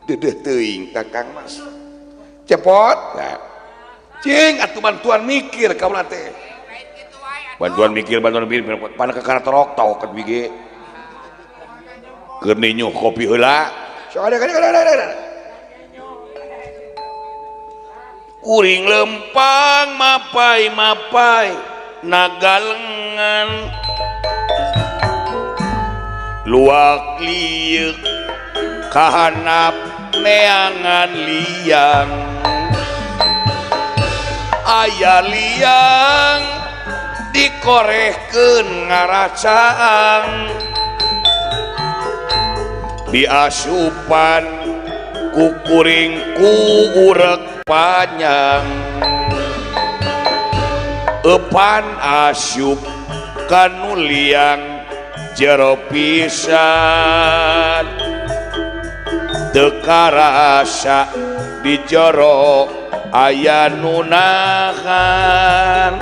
Dedeh teuing Kakang Mas. Cepot. Cing atuh bantuan mikir kaula teh. Bantuan mikir pan ka karatorok tau ket bige. Keur ninyuh kopi heula. Kuring lempang mapai-mapai nagalengan luak liuk kahanap neangan liang aya liang dikorehkeun ngaracaang diasupan ku kuring ku urek panjang eupan asup kanu liang jero pisan teu karasa di jero aya nu nahan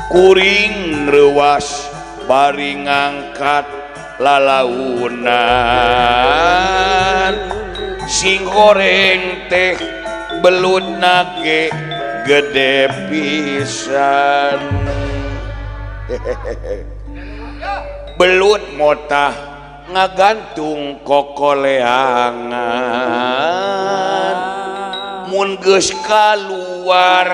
kuring reuwas bari ngangkat lalaunan sing goreng teh belut nage gede pisan belut motah ngagantung kokoleangan mun geus kaluar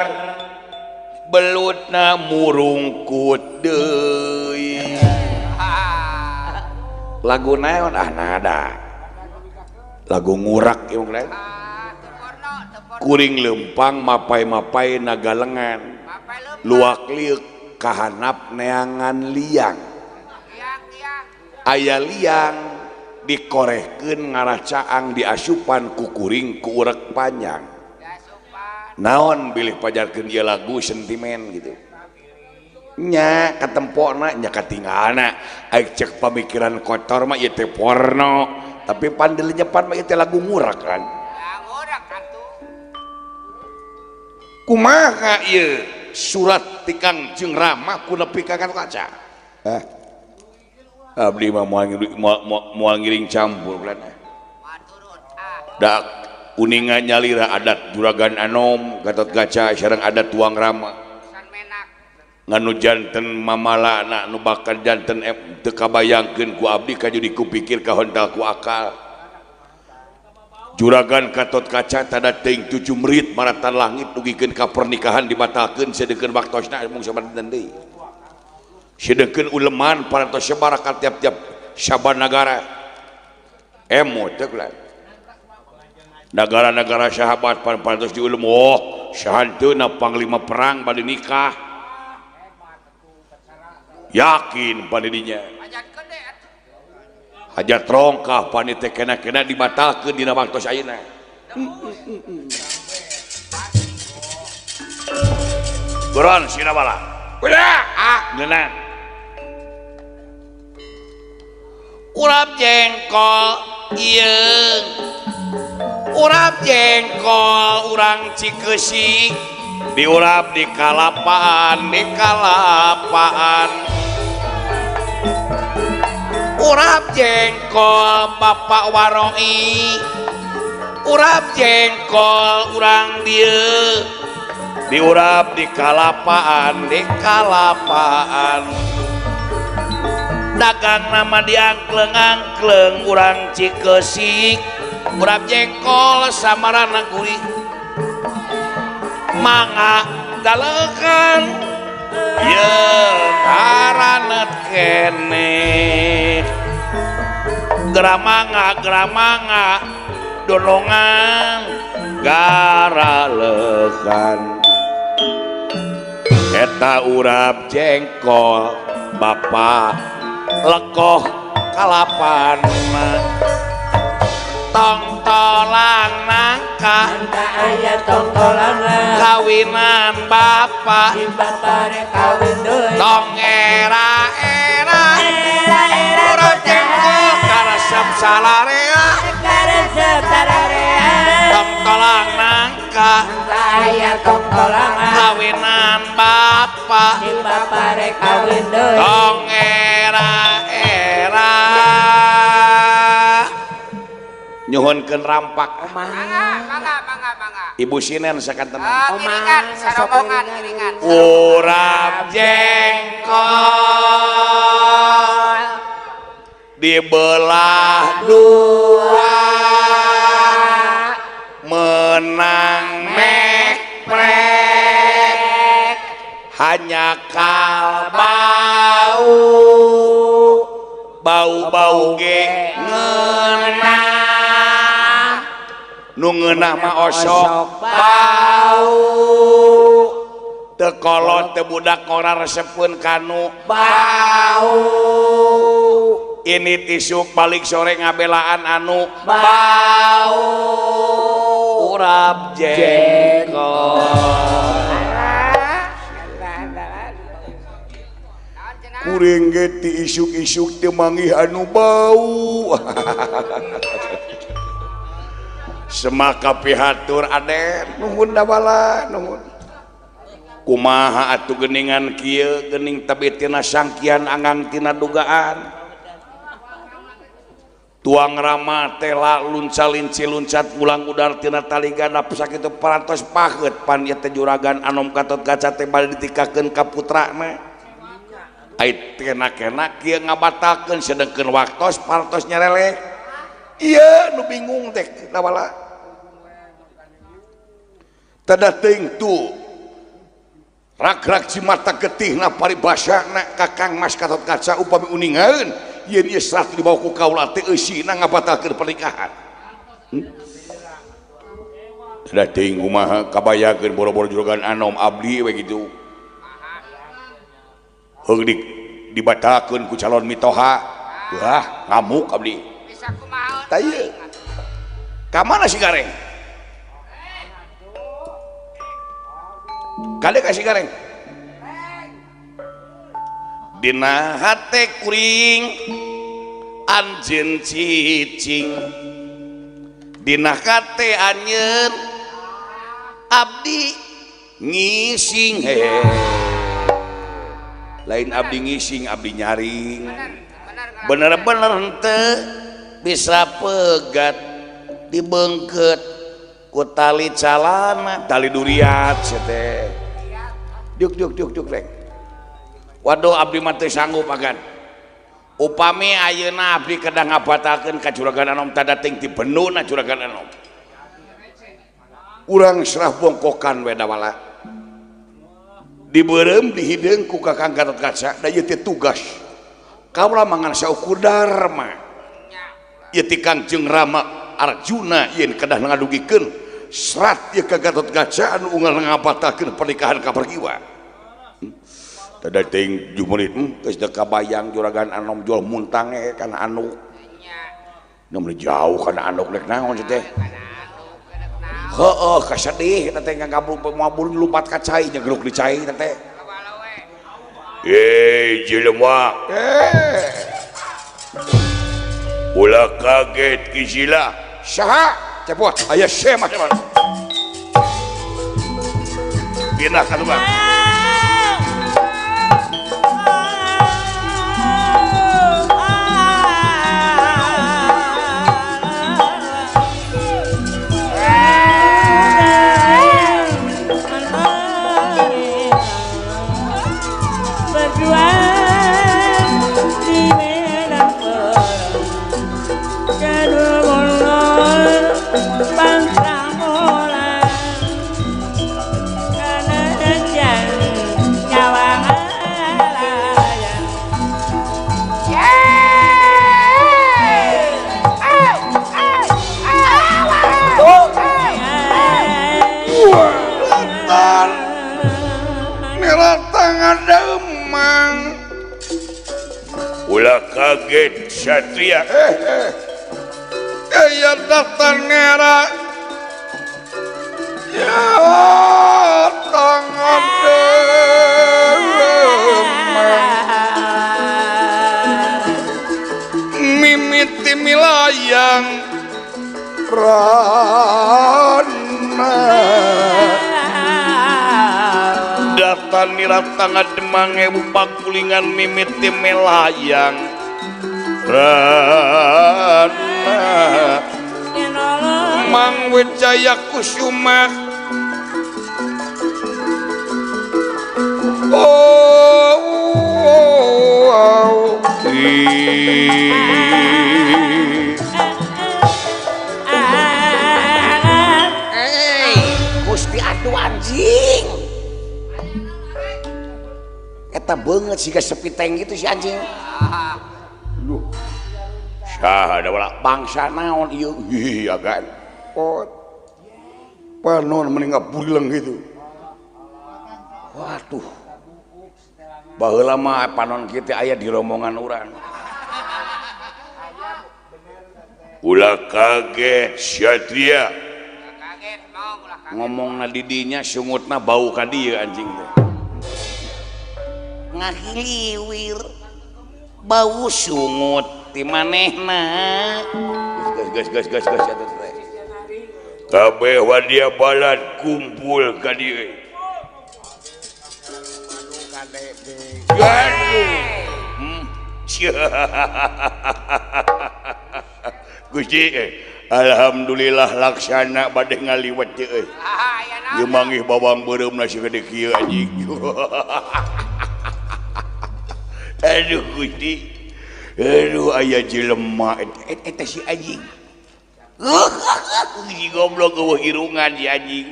belutna murungkut deui lagu naon ah nada lagu ngurak ieu mah kuring lempang mapai-mapai nagalengan luak liuk kahanap neangan liang aya liang dikorehkeun ngaracaang diasupan ku kuring ku urek panjang naon bilih pajarkeun ieu lagu sentimen gitu nya katempona nya katinggalna aik cek pamikiran kotor mah ieu teh porno tapi pandelenyepan mah ieu teh lagu ngurak kan kumaha ieu surat ti Kangjeng Rama ku nepi ka kaca abdi mah moal ngiring campur dak uningan nyalira adat Juragan Anom Gatot Kaca sareng adat Tuang Rama nganu janten mamalana nu bakal janten teu kabayangkeun ku abdi kaju dikupikir kahontal ku akal Juragan Gatot Kaca tada teuing 7 merit maratan langit dugikeun ka pernikahan dibatalkeun sedengkeun waktosna mung saban deui sedengkeun uleman parantos sebar ka tiap-tiap saban nagara emo teh lah negara-negara sahabat parantos diulem oh sahanteuna panglima perang bade nikah yakin panidinya hajat rongkah panite kena-kena dibatalkeun dina waktos ayeuna Goron sinabala udah ah ngeunaan urap jengkol ieu urap jengkol urang Cikeusik diurap di kalapaan di kalapaan urap jengkol Bapak Waroi urap jengkol urang dieu diurap di kalapaan di kalapaan dagang nama diangkleng-angkleng urang Cikeusik urap jengkol samarana gurih mangga galekan yeung haranet keneh gramanga gramanga donongan garalekan eta urap jengkol bapak lekoh kalapan tongtolan nangka aya tongtolan kawinan bapak kawin deui tong era era urap jengkol karesep salarea karesep salarea tongtolan nangka aya tongtolan kawinan bapak rek kawin deui tong era era nyuhunkeun rampak mangga mangga mangga mangga Ibu Sinen sakantenan ngiringan sarombongan ngiringan urap jengkol dibelah dua menang bakal bau bau-bau ge ngeunah nu ngeunah mah osok bau teu kolot teu budak ngora resepeun kanu bau ini tisuk balik sore ngabelaan anu bau urap jengkol. Kuring ge ti isuk-isuk teu manggih anu bau. Semaka pihatur Aden nuhun dawala nuhun. Kumaha atuh geuningan kieu geuning tabi tina sangkian anggang tina dugaan. Tuang rama tela luncalinci luncat ulang udar tina tali ganap sakitu parantos paheut pan ieu teh juragan Anom Gatot Kaca teh bade ditikakeun ka putrana. Ai kena-kena kieu ngabatalkeun sedengkeun waktos parantos nyarelek. Ieu nu bingung teh dawala. Tada teuing tu rak-rak cimata getihna paribasana ka Kang Mas Gatot Kaca upami uningaeun yen ieu serat dibawa ku kaula teh eusina ngabatalkeun pernikahan. Tada teuing kumaha kabayakeun boro-boro juragan Anom abdi we kitu. Heung dibatalkeun ku calon mitoha. Wah, ngamuk abdi. Bisa kumaha? Tah ieu. Ka mana si Gareng? Kade ka si Gareng? Dina hate kuring anjeun cicing. Dina hate anjeun abdi ngising he. Lain abdi ngising, abdi nyaring. Bener-bener henteu bisa pegat dibengket ku tali calana, tali duriat sia teh. Diuk diuk diuk diuk reng. Waduh abdi mah teu sanggup agan. Upami ayeuna abdi kedah ngabatalkeun ka juragan Anom tadating ti benuna juragan Anom. Urang serah bongkokan we dawala. Dibeureum dihideung ku Kakang Gatot Kaca da ieu teh tugas. Kaula mangan saukur dharma. Ieu ti Kangjeng Rama Arjuna yen kedah ngadugikeun serat ieu ka Gatot Kaca anu unggal ngabatalkeun pernikahan ka Pergiwa. Tada teuing jumurit geus teu kabayang juragan Anom jual muntang e kana anu. Nu jauh kana anu rek naon teh. Heeh, kasedih eta teh ngagabung moal lumpat ka cai nyegruk di cai eta teh. Eh, jelema. Eh. Ulah kaget kisila. Saha? Cepot, aya semah cepot. Pindah ka lubang. Ulah kaget satria. Ya datang ngera. Ya tangan mimiti milayang rana. Datan niratanga demang ewu pakulingan mimiti melayang rana. Mang Wijaya Kusuma. Oh, oh, oh. Hey, Gusti atuh anjing. Eta beungeut siga sepiteng gitu si anjing. Duh. Saha da bangsa naon ieu? Ih, agan. Oh. Panon mending ngabuleng gitu. Waduh. Baheula mah panon kieu teh aya di rombongan urang. Ulah kaget Satria. Ngomongna di dinya sungutna bau ka dieu anjing teh. Ngahiliwir bau sungut ti manehna. Geus geus geus geus geus teh. Kabeh wadia balad kumpul ka dieu. Gusti, alhamdulillah laksana bade ngaliwet teh euy. Ieu manggih bawang beureumna sagede kieu anjing. Aduh Gusti. Aduh aya jelema eta si anjing. Si goblok eueuh irungan si anjing.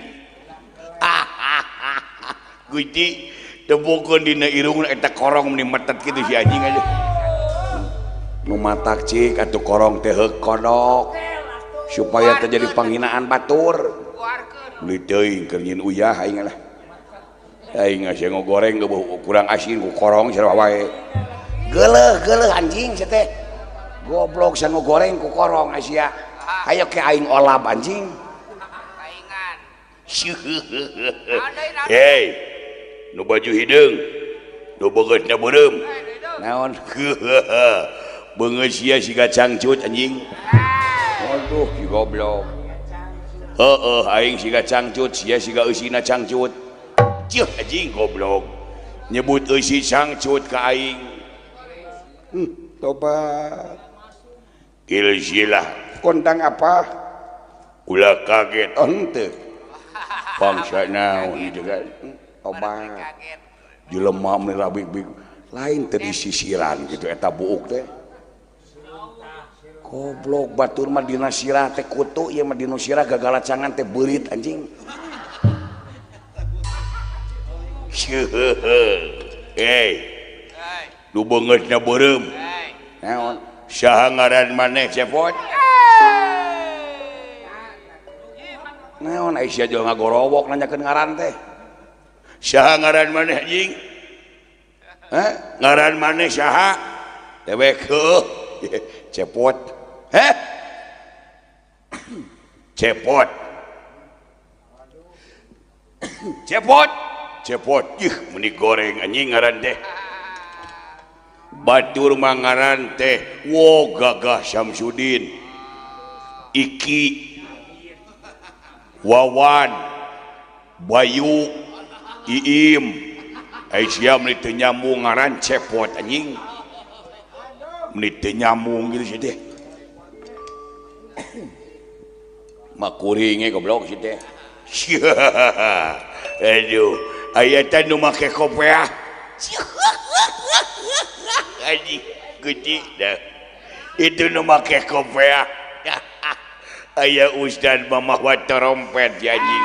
Gusti tepukkeun dina irungna eta korong meni metet kitu si anjing aduh. Nu matak cik atuh korong teh heuk kodok supaya terjadi panghinaan batur. Meuli teuing keur nyieun uyah aing lah. Aing asa ngogoreng kurang asin ku korong sarua wae. Geuleuh geuleuh anjing sia teh. Goblok sia ngogoreng ku korong sia. Hayo ke aing olab anjing. Paingan. Hei, nu baju hideung, nu beungeutna beureum. Naon? Beungeut sia siga cangcut anjing. Waduh, si goblok. Heeh, aing siga cangcut, sia siga eusina cangcut. Ceuh anjing goblok. Nyebut eusi cangcut ka aing. Tobat. Kilsilah. Kondang apa? Ulah kaget. Oh, henteu. Bangsa naon ieu kan. Tobat. Jelema meni rabik-bik lain teh disisiran gitu eta buuk teh. Goblok batur mah dina sirah teh kutu ieu mah dina sirah gagalacangan teh beurit anjing. Hei. Nu beungeutna beureum. Naon? Saha ngaran maneh cepot? Naon ai sia jual ngagorowok nanyakeun ngaran teh. Saha ngaran maneh anjing? Hah? Ngaran maneh saha? Dewek heuh. Cepot. Heh? Cepot. Cepot. Cepot. Ih, meni goreng anjing ngaran teh. Batur mah ngaran teh wo Gagah Syamsuddin. Iki Wawan Bayu Iim. Ai sia meni teu nyambung ngaran cepot anjing. Meni teu nyambung gitu sih teh. Makuringe goblok sih teh. Aduh, aya teh nu make kopeah. Anjing guci dah. Itu nu make kopeah. Aya ustad mamawa trompet si anjing.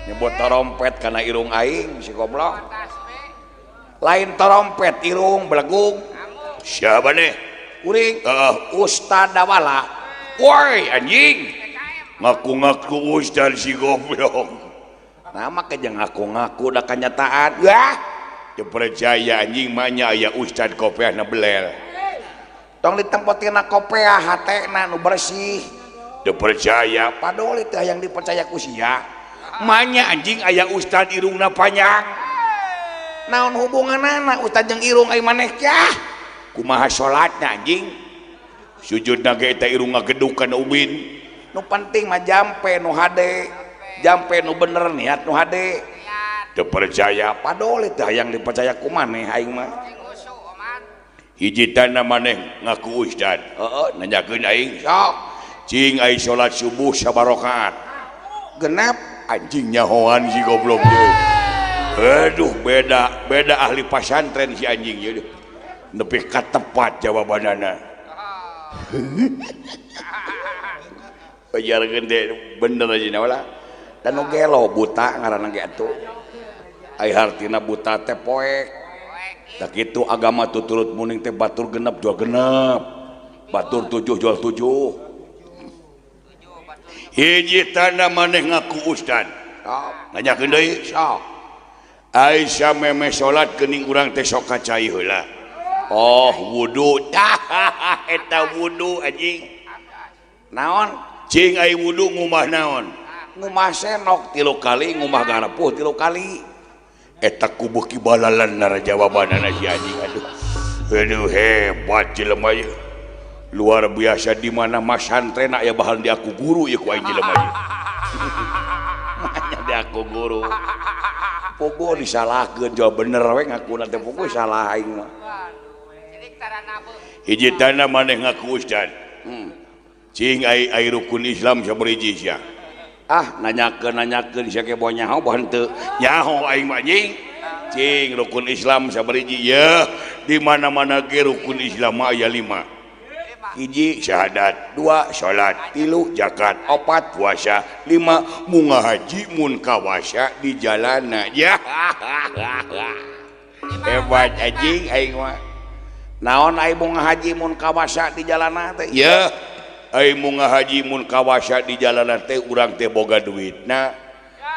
Nyebut trompet kana irung aing si goblok. Lain trompet irung belegung. Siapa nih? Kuring. Ustad Dawala. Woi anjing. Ngaku-ngaku ustad si goblok. Nah make jeung ngaku-ngaku da kanyataan. Wah, teu percaya anjing mah nya aya ustad kopeahna belel. Tong ditempotina kopeah hatena nu bersih. Teu percaya. Padoli teh hayang dipercaya ku sia. Manya anjing aya ustad irungna panjang. Naon hubunganana ustad jeung irung ai maneh kah? Kumaha salatna anjing? Sujudna ge eta irung ngageduk kana ubin. Nu penting mah jampe nu hade. Jampe nu bener niat nu hade. Teu percaya. Padoli teh hayang dipercaya ku maneh aing mah. Hiji tanda maneh ngaku ustad. Heeh, nanyakeun aing. Sok. Cing ai salat subuh sabarakaat. Genep anjing nyahoan si goblok teh. Aduh, beda beda ahli pasantren si anjing ieu. Nepi ka tepat jawabanana. Pajarkeun teh bener aja wala. Dan nu gelo buta ngaranna ge atuh. Ai hartina buta teh poek. Tak kitu agama tuturut muning teh batur genep jual genep. Batur tujuh jual tujuh. Hiji tanda maneh ngaku ustad. Nanyakeun deui sok. Aisyah meme salat geuning urang teh sok kacai heula. Oh wudu. Tah eta wudu anjing. Naon? Cing ai wudu ngumah naon? Ngumah senok 3 kali, ngumah garapuh 3 kali. Eta ku beuki balalan nara jawabanana si anjing aduh. Aduh hebat jelema ieu. Luar biasa di mana masantren aya bahan di aku guru ieu ku aing jelema ieu. Manya di aku guru. Puguh disalahkeun jawab bener we ngakuna teh puguh salah aing mah. Hiji tanda maneh ngaku ustad. Cing ai ai rukun Islam sabariji sia. Ah nanyakeun sia ke boh nyaho boh henteu. Nyaho aing mah anjing. Cing rukun Islam sabariji yeuh di mana-mana ge rukun Islam mah aya 5. Hiji syahadat, 2 salat, 3 zakat, 4 puasa, 5 munga haji mun kawasa di jalana. Ya. Hebat anjing aing mah. Naon ai munga haji mun kawasa di jalana teh? Yeuh. Ai munga haji mun kawasa di jalana teh urang teh boga duitna,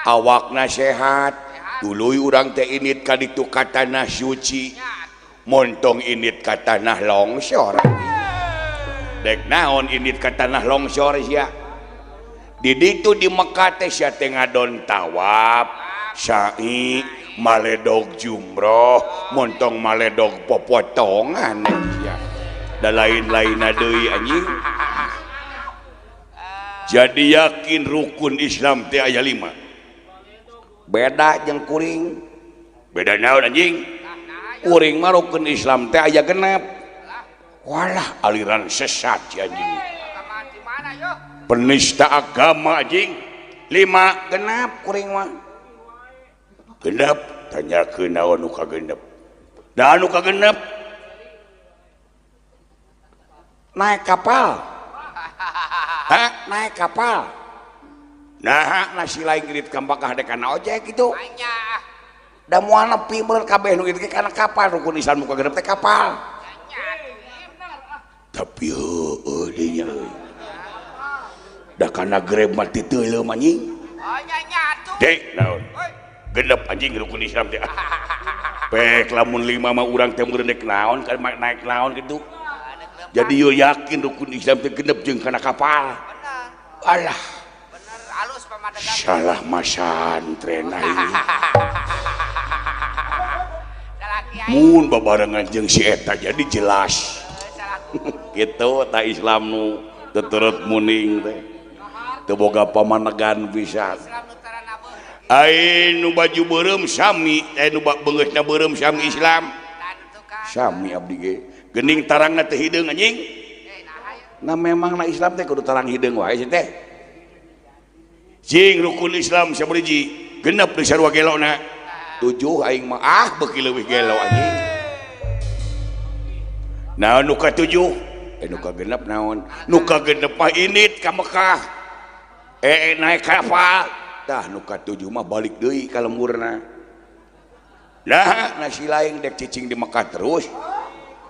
awakna sehat, tuluy urang teh init ka ditu ka tanah suci, montong init ka tanah longsor. Dek naon init ka tanah longsor sia. Di ditu di Mekah teh sia teh ngadon tawaf, sa'i, maledog jumroh, montong maledog popotongan sia. Da lain-lainna deui anjing. Jadi yakin rukun Islam teh aya 5. Beda jeung kuring. Beda naon anjing? Kuring mah rukun Islam teh aya 6. Walah aliran sesat si anjing. Penista agama anjing. 5 genap kuring mah. Genep tanyakeun naon nu kagenep. Da anu kagenep naik kapal. Hah? Naik kapal. Nah, nasi lain gerit ka Mekah dek kana ojek gitu. Da moal nepi meureun kabeh nu kitu kana kapal rukun Islam nu kagenep teh kapal. Tapi heueuh deui nya euy. Da kana Grab mah titeuleum anjing. Dek naon? Genep anjing rukun Islam teh. Pek lamun 5 mah urang teh meureun dek naon kan naik naon kitu. Jadi yo yakin rukun Islam teh genep jeung kana kapal. Alah. Salah masantren aing. Mun babarengan jeung si eta jadi jelas. Gitu ta Islam nu tuturut muning teh. Teu boga pamanegan pisan. Ai nu baju beureum sami, ai nu beungeutna beureum sami Islam. Sami abdi ge. Gening tarangna teh hideung anjing. Nah memang na Islam teh kudu tarang hideung wae sih teh. Cing rukun Islam sabariji genep deui sarua gelona. 7 aing mah ah beuki leuwih gelo anjing. Nah nu ka 7 nu ka genep naon? Nu ka genep mah init ka Mekah. Naik kapal. Tah nu ka 7 mah balik deui ka lemburna. Nah nasi lain dek cicing di Mekah terus.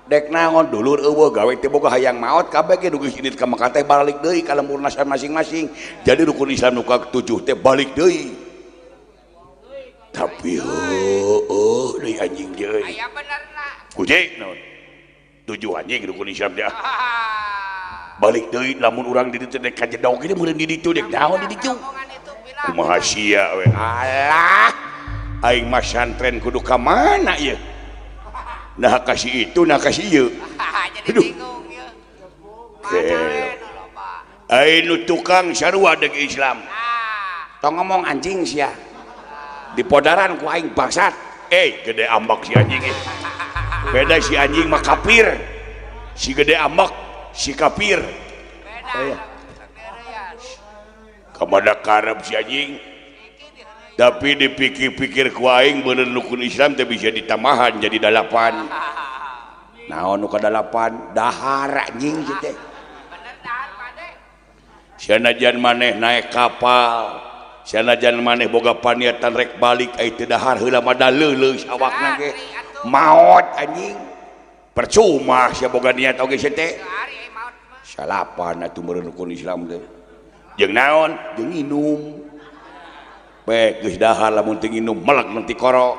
Dek naon dulur eueuh gawe teh boga hayang maot kabeh ge geus init ka Mekah teh balik deui ka lemburna masing-masing. Jadi rukun Islam nu ka 7 teh balik deui. Tapi heueuh deui anjing deui. Aya benerna. Kucing naon? 7 anjing rukun Islam teh. Balik deui lamun urang di ditu dek kajedog ieu meureun di ditu dek naon di ditu. Kumaha sia we. Alah. Aing mah santren kudu ka mana ieu? Nah kasih itu, nah kasih ieu. Jadi bingung ieu. Aing tukang sarua dek Islam. Tong ngomong anjing sia. Di podaran ku aing bangsat. Gede ambak si anjing ieu. Beda si anjing mah kafir. Si gede ambak si kafir. Beda. Kamana karep si anjing. Tapi dipikir-pikir ku aing bener rukun Islam teh bisa ditambahan jadi 8. Naon nu ka 8? Dahar anjing kieu teh. Sanajan maneh naik kapal, Sanajan maneh boga paniatan rek balik ai teu dahar heula mah da leuleus awakna ge. Maot anjing. Percuma sia boga niat oge sia teh. Salapan atuh meureun rukun Islam teh. Jeung naon? Jeung nginum. Bae geus dahar lamun teu nginum melek nanti koro.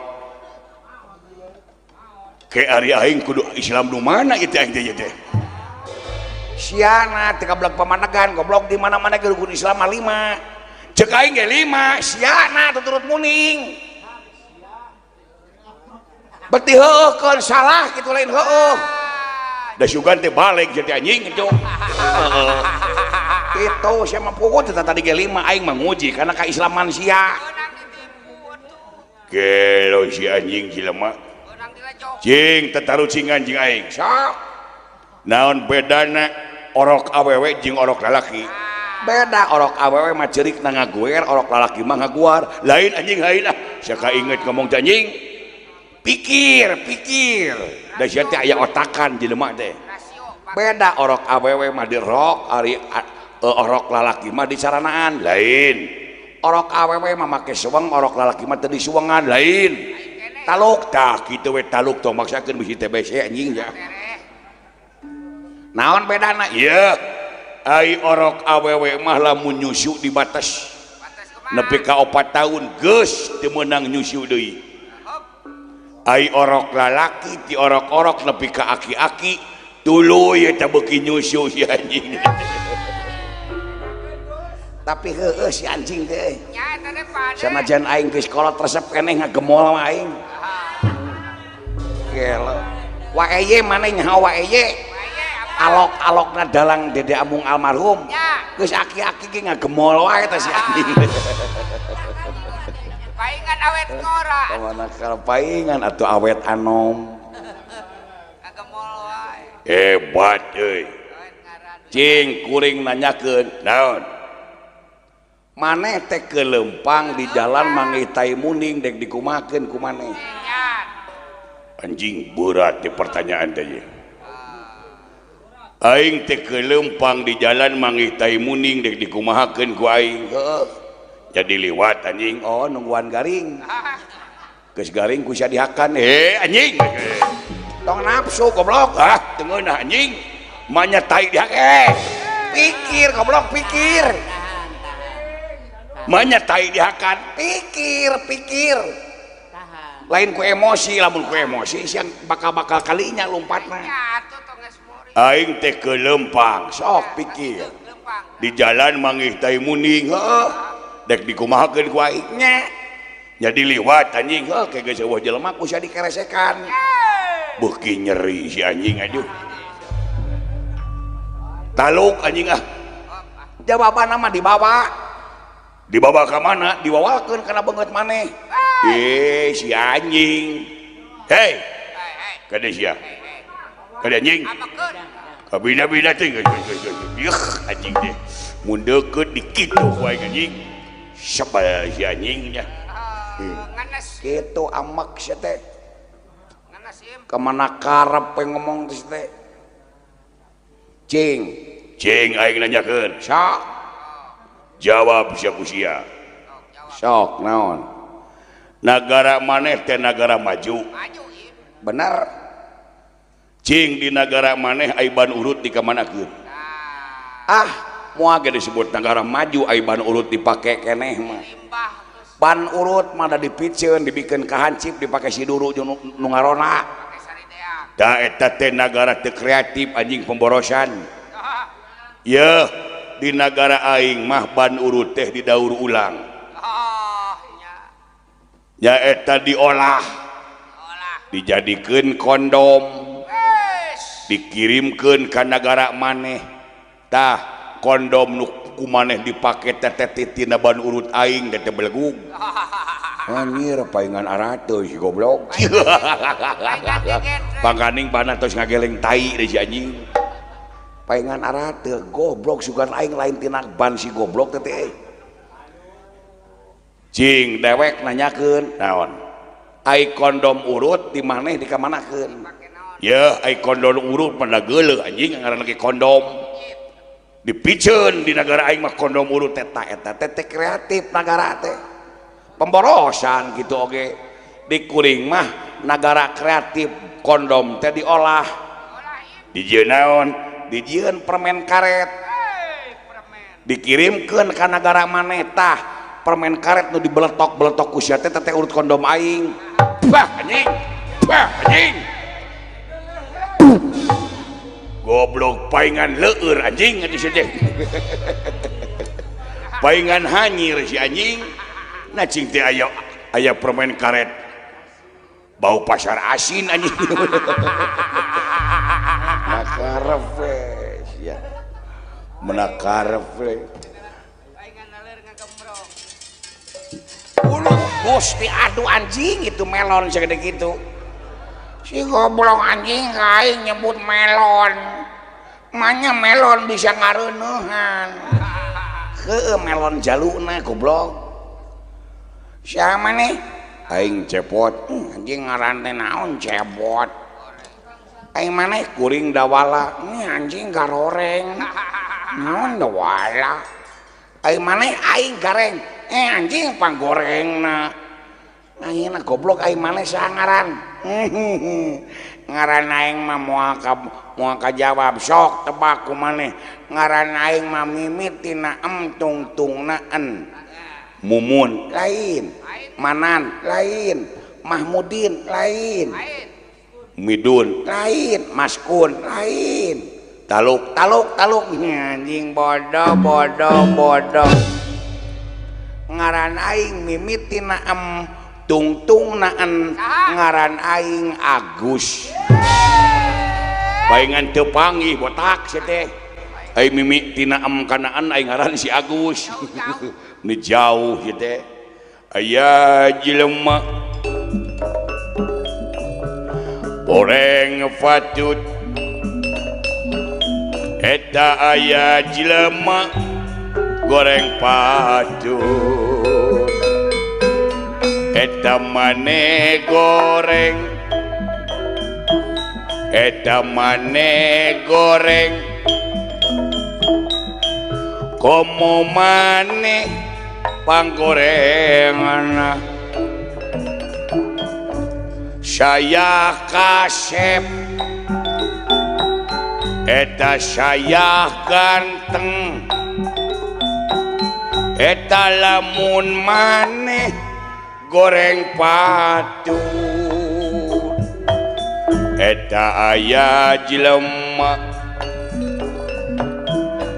Ke ari aing kudu Islam nu mana ieu teh aing teh teh. Siana teu kablek pamanegan goblok di mana-mana ge rukun Islam mah 5. Cek aing ge 5, siana tuturut muning. Berarti heueuhkeun salah kitu lain heueuh. Da sugan teh balik jadi anjing kitu. Heeh. Kitu sia mah puguh teh tadi ge 5 aing mah nguji kana kaislaman sia. Gelo si anjing jelema. Cing tetarucingan jeung aing. Sok. Naon bedana orok awewe jeung orok lalaki? Beda orok awewe mah ceurik na ngaguer, orok lalaki mah ngaguar. Lain anjing lain ah. Sia kainget ngomong teh anjing. Pikir, pikir. Da sia teh aya otakan jelema teh. Beda orok awewe mah dirok, ari orok lalaki mah dicaranaan. Lain. Orok awewe mah make suweng, orok lalaki mah teu disuwengan. Lain. Taluk tah kitu we taluk tong maksakeun bisi TBC anjing ya. Naon bedana? Ieu. Ai orok awewe mah lamun nyusu di batas nepi ka 4 tahun geus teu meunang nyusu deui. Ai orok lalaki ti orok-orok nepi ka aki-aki tuluy eta beuki nyusu si anjing. Tapi heueuh si anjing teh. Sanajan aing geus kolot resep keneh ngagemol mah aing. Gelo. Waeye maneh nyaho waeye. Alok-alokna dalang Dede Amung almarhum. Geus aki-aki ge ngagemol wae teh si anjing. Paingan awet ngora. Kamana kalau paingan atuh awet anom. Ngagemol wae. Hebat euy. Cing kuring nanyakeun naon? Maneh teh kelempang di jalan manggih tai muning dek dikumakeun ku maneh. Anjing berat di pertanyaan teh ye. Aing teh kelempang di jalan manggih tai muning dek dikumahakeun ku aing. Heeh. Jadi liwat anjing. Oh nungguan garing. Geus garing ku sia dihakan. Anjing. Tong nafsu goblok. Ah, teu ngeunah anjing. Manya tai dihak. Pikir goblok pikir. Manya tai dihakan. Pikir, pikir. Lain ku emosi, lamun ku emosi siang bakal-bakal kalinya lompatna. Aing teh kelempang, sok pikir. Di jalan manggih tai muning, heuh. Dek dikumahakeun ku aing nya. Jadi liwat anjing, heuh ke geus eueuh jelema ku sia dikeresekan. Beuki nyeri si anjing aduh. Taluk anjing ah. Jawabanna mah dibawa. Dibawa ka mana? Diwawalkeun kana beungeut maneh. Si anjing. Hei. Kade sia. Kade anjing. Kabina-bina teh geus anjing teh. Mun deukeut dikitu ku aing anjing. Sebel si anjing nya. Kitu amek sia teh. Kamana karep we ngomong teh teh. Cing, cing aing nanyakeun. Sok. Jawab sia ku sia. Sok naon? Nagara maneh teh nagara maju. Bener. Cing di nagara maneh ai ban urut dikamanakeun? Ah, moal ge disebut nagara maju ai ban urut dipake keneh mah. Ban urut mah da dipiceun dibikeun ka hancip dipake si duru jeung nu ngarona. Da eta teh nagara teu kreatif anjing pemborosan. Yeuh, di nagara aing mah ban urut teh didaur ulang. Nyaeta diolah, dijadikeun kondom, dikirimkeun ka nagara maneh. Tah kondom nu ku maneh dipake teh tina ban urut aing teh belegug. Anjir paingan arate si goblok. Pangkaning bana tos ngageleng tai deui si anjing. Paingan arate goblok sugan aing lain tina ban si goblok teh teh. Cing dewek nanyakeun naon? Ai kondom urut di maneh dikamanakeun? Yeuh ai kondom urut mah da geuleuh anjing ngaranna ge kondom. Dipiceun di negara aing mah kondom urut teh eta teh kreatif nagara teh. Pemborosan gitu oge. Di kuring mah nagara kreatif kondom teh diolah. Dijieun naon? Dijieun permen karet. Dikirimkeun ka nagara maneh tah permen karet nu dibeletok-beletok ku sia teh teh urut kondom aing. Bah anjing. Bah anjing. Goblok paingan leur anjing atuh sia teh. Paingan hanyir si anjing. Nah cing teh aya aya permen karet. Bau pasar asin anjing. Nakarep sia. Menakarep. Paingan leur ngagembrong. Uluh Gusti aduh anjing itu melon segede kitu. Si goblok anjing aing nyebut melon. Manya melon bisa ngareuneuhan. Heueuh melon jaluna goblok. Siapa maneh? Aing cepot. Anjing ngaran teh naon cepot. Aing maneh kuring dawala. Ini anjing garoreng. Naon dawala? Aing maneh aing gareng. Eh anjing panggorengna. Ayeuna goblok aing maneh saha ngaran? Ngaran aing mah moal kajawab sok tebak ku maneh. Ngaran aing mah mimitina em tungtungna en. Mumun lain, Manan lain, Mahmudin lain, Midun lain, Maskun lain. Taluk taluk taluk anjing bodoh bodoh bodoh. Ngaran aing mimitina em tungtung naan ngaran aing Agus. Paingan teu panggih botak sia teh. Aing mimitina em kanaan aing ngaran si Agus. Ni jauh sia teh. Aya jelema goreng fatut eta aya jelema goreng patut. Eta mane goreng, eta mane goreng, komo mane panggorengan. Saya kasep, eta saya ganteng, eta lamun maneh goreng patut. Eta aya jelema,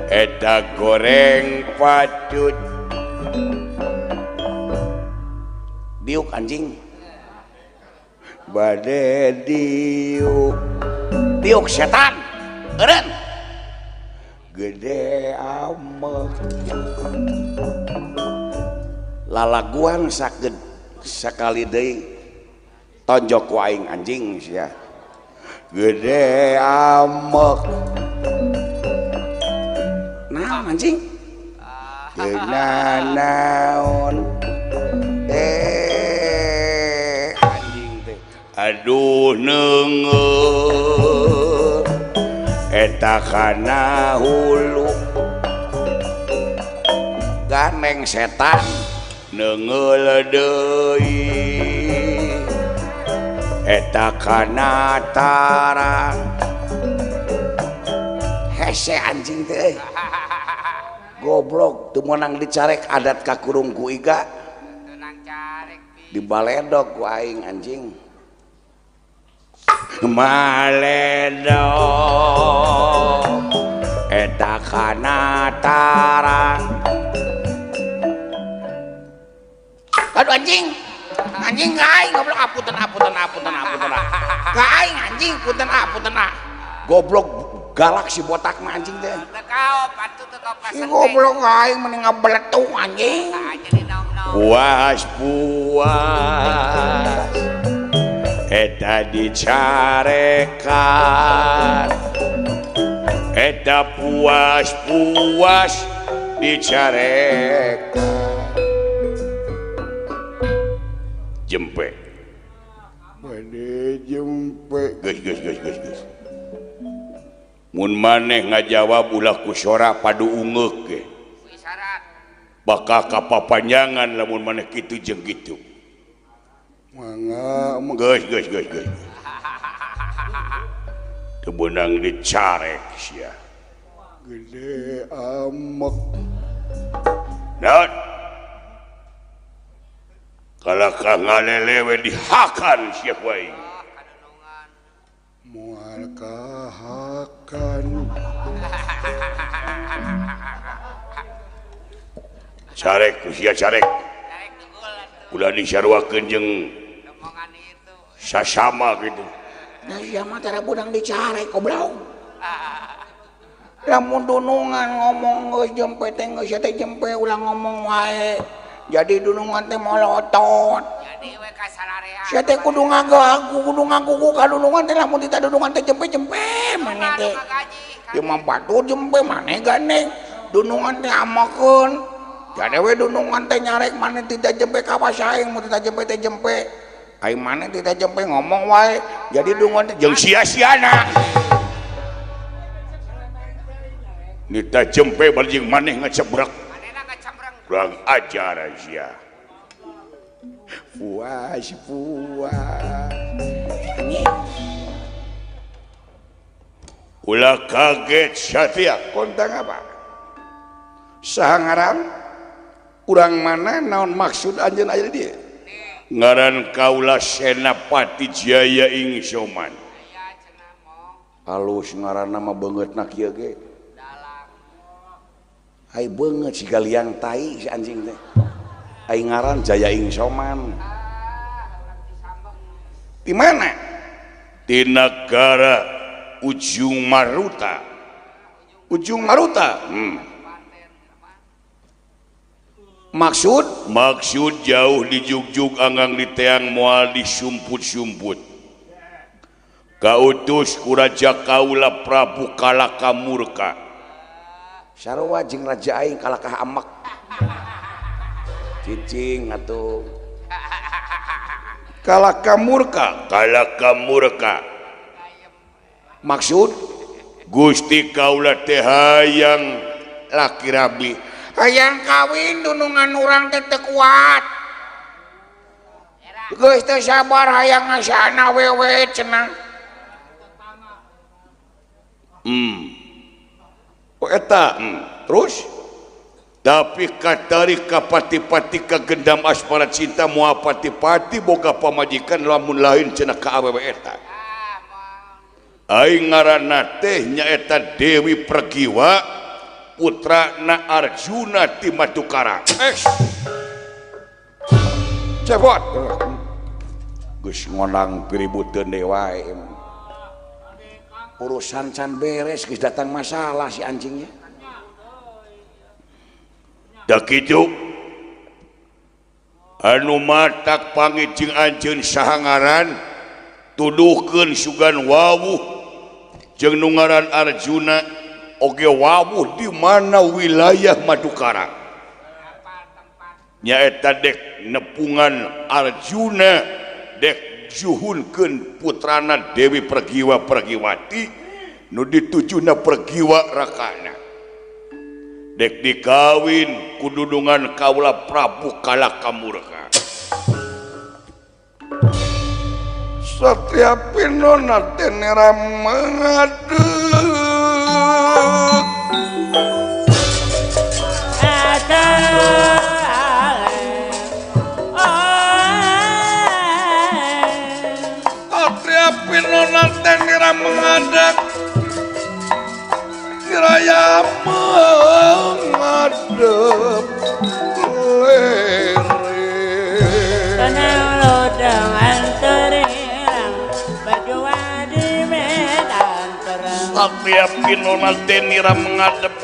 eta goreng patut. Diuk anjing. Bade diuk. Diuk setan. Eureun. Gede amek. Lalaguan sakit sakali deui tonjok ku aing anjing sia. Gede amek. Naon anjing? Geuna naon? Anjing teh. Aduh neungeut eta kana hulu. Ganeng setan neungeul deui eta kana tarang. Hese anjing teh. Goblok teu meunang dicarek adat ka kurung ku iga. Dibaledog ku aing anjing. Maledog eta kana tarang. Aduh anjing. Anjing ka aing goblok apunten apunten apunten apunten. Ka aing anjing punten apunten. Goblok galak si botak mah anjing teh. Si goblok aing mending ngabeletung anjing. Puas puas eta dicarekan, eta puas puas dicarekan. Jempe bade jempe geus geus geus geus geus. Mun maneh ngajawab ulah ku sora padu ungeuk ge. Bakal kapapanjangan lamun maneh kitu jeung kitu. Mangga geus geus geus geus. Teu beunang dicarek sia. Gede amek. Naon? Kalakah ngalelewe dihakan sia ku aing. Moal kahakan. Carek ku sia carek. Ulah disaruakeun jeung sasama gitu. Nah sia mah tara beunang dicarek goblok. Lamun dunungan ngomong geus jempe teh geus teh jempe ulah ngomong wae. Jadi dunungan teh molotot. Jadi we ka salarea. Sia teh kudu ngagagu, kudu ngagugu ka dunungan teh lamun tita dunungan teh jempe-jempe maneh teh. Ieu mah batur jempe maneh gandeng. Dunungan teh amakeun. Jadi we dunungan teh nyarek maneh tita jempe ka aing mun tita jempe teh jempe. Aing maneh tita jempe ngomong wae. Jadi dunungan teh jeung sia-siana. Nita jempe bari jeung maneh ngecebrek. Kurang ajar sia. Puas puas. Ulah kaget Satya. Kontang apa? Saha ngaran? Urang mana naon maksud anjeun aya di dieu? Ngaran kaula Senapati Jaya Ing Soman. Alus ngaranna mah beungeutna kieu ge. Ai beungeut siga liang tai si anjing teh. Ai ngaran Jaya Ing Soman. Di mana? Di negara Ujung Maruta. Ujung Maruta? Maksud? Maksud jauh di jugjug anggang di teang moal disumput-sumput. Kautus ku raja kaula Prabu Kalaka Murka. Sarua jeung raja aing kalakah amek. Cicing atuh. Kalaka Murka, Kalaka Murka. Maksud Gusti kaula teh hayang laki rabi. Hayang kawin dunungan urang teh teu kuat. Geus teu sabar hayang ngasana wewe cenah. Oh eta, terus tapi katari kapati-pati kagendam asmara cinta moal pati-pati boga pamajikan lamun lain cenah ka awewe eta. Aing ngaranna teh nyaeta Dewi Pregiwa putrana Arjuna ti Madukara. Cepot. Geus ngonang piributeun deui wae. Urusan can beres geus datang masalah si anjingnya. Da kitu anu matak pangit jeung anjeun saha ngaran tuduhkeun sugan wawuh jeung nu ngaran Arjuna oge wawuh di mana wilayah Madukara. Nyaeta dek nepungan Arjuna dek juhunkeun putrana Dewi Pregiwa Pregiwati nu ditujuna Pregiwa rakana. Dek dikawin ku dudungan kaula Prabu Kalaka Murka. Satya pinona teh nera mengadeg. Satya pinona teh nera mengadeg. Raya mengadep lere. Tenang lodang anterang berdua di medan perang. Satya pinona tenira mengadep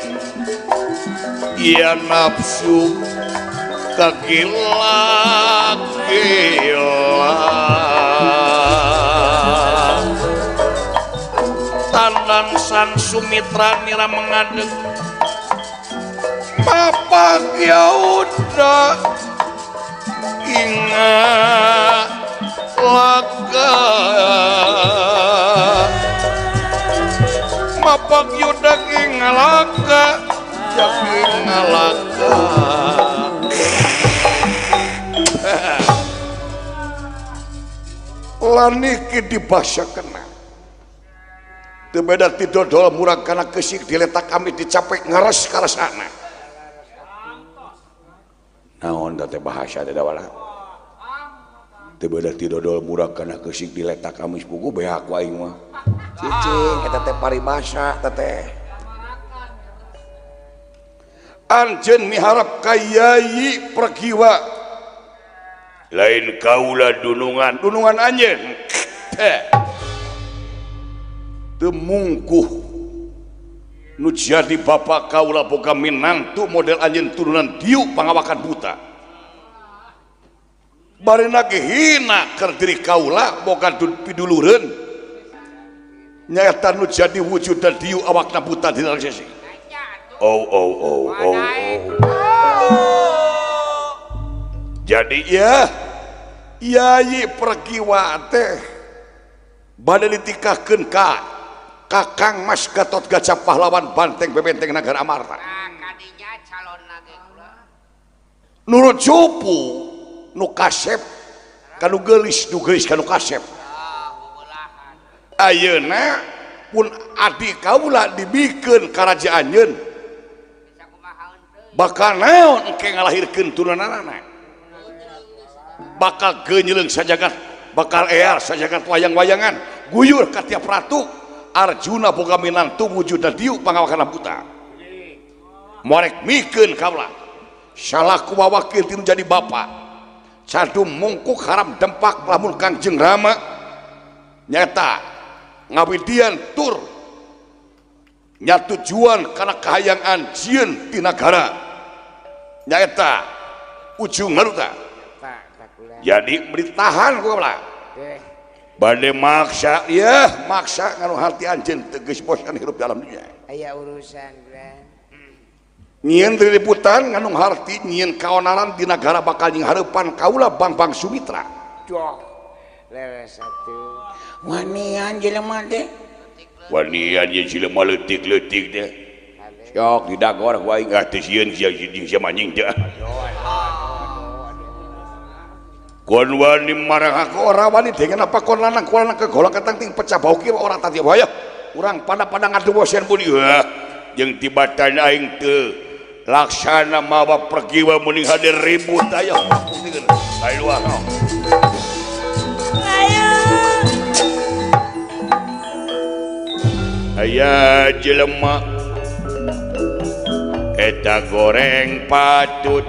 ia nafsu kagila-gila. Tandan Sang Sumitra nira mengadeg Bapak Yauda ingat laka Bapak Yuda ki ngalaka jaki ngalaka. Laniki dibasa kena teu beda ti dodol murag kana keusik diletak kami dicapek ngares karasana. Naon teh bahasa teh dawala teu beda ti dodol murag kana keusik diletak amis buku beak ku aing mah. Cicing eta teh paribasa teh. Anjeun miharap ka Yayi Pergiwa lain kaula dunungan dunungan anjeun teh teu mungkuh nu jadi bapak kaula boga minantu model anjeun turunan diuk pangawakan buta. Barina ge hina keur diri kaula boga pidulureun nyaeta nu jadi wujud dan diuk awakna buta dina sesi. Oh oh oh oh oh. Jadi ya Yayi Pergiwa teh bade ditikahkeun ka Kakang Mas Gatot Kaca pahlawan banteng bebenteng Nagara Amarta. Nurut cupu nu kasep kanu geulis nu geulis kanu kasep. Ayeuna pun adi kaula dibikeun karajaan nyeun. Bakal naon engke ngalahirkeun turunanana. Bakal geunyeuleng sajagat, bakal ear sajagat wayang-wayangan, guyur ka tiap ratu. Arjuna boga minantu wujudna diuk pangawakan buta. Morek mikeun kaula salaku wawakil tinu jadi bapa. Cadum mungkuk haram dempak lamun Kangjeng Rama nyata ngawidian tur nyatujuan kana kahayang anjeun ti nagara nyaeta ujung maruta. Jadi beritahan ku kaula. Bade maksa ya maksa nganu hati anjeun teu geus bosan hirup dalam dunia. Aya urusan kula. Nyieun riributan nganu harti nyieun kaonaran di nagara bakal nying hareupan kaula Bang-bang Sumitra. Duh. Leres atuh. Wanian jelema teh. Wanian ye jelema leutik-leutik teh. Sok didagor ku aing ah teu sieun sia jeung sia manjing teh. Kon wani marang aku ora wani dengan apa kon lanang kon lanang kegolong ketang ting pecah bau kieu ora tadi waya urang pada-pada ngadu bosen budi jeung tibatan aing teu laksana mawa pergiwa mending hadir ribut ayo ayo luar ayo aya jelema eta goreng patut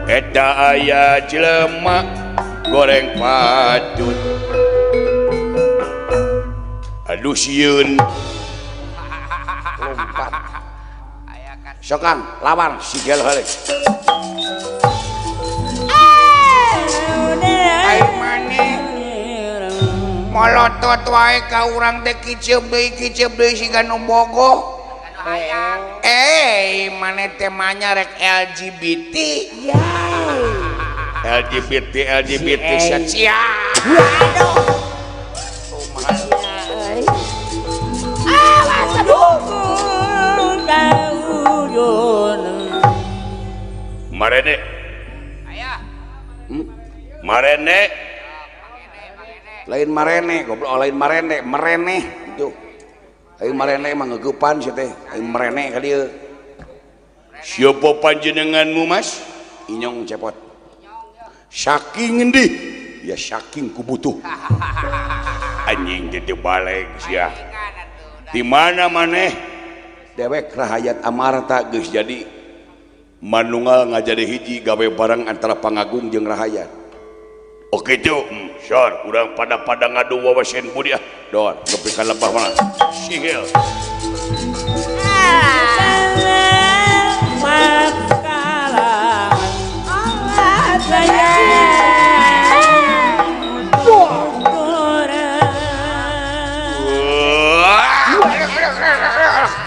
eta aya jelema goreng patut aduh sieun lompat sokan lawan sigel heureuy ai maneh molotot wae ka urang teh kiceup deui siga nu bogoh. Eh, mana temanya rek LGBT? Ya. LGBT LGBT sia. Aduh. Awas aduh. Marene. Aya. Marene. Lain marene, goblok lain marene, mereneh gitu. Aing marene mah ngeugupan sia teh, aing merene ka dieu. Siapa panjenenganmu Mas? Inyong cepot. Saking ngendi? Ya saking ku butuh. Anjing teh balik sia. Di mana maneh? Dewek rahayat Amarta geus jadi manunggal ngajadi hiji gawe bareng antara pangagung jeung rahayat. Oke tuh, sor, urang pada-pada ngadu wawasen budi ah. Dor, nepi ka lebah mana? Sihil.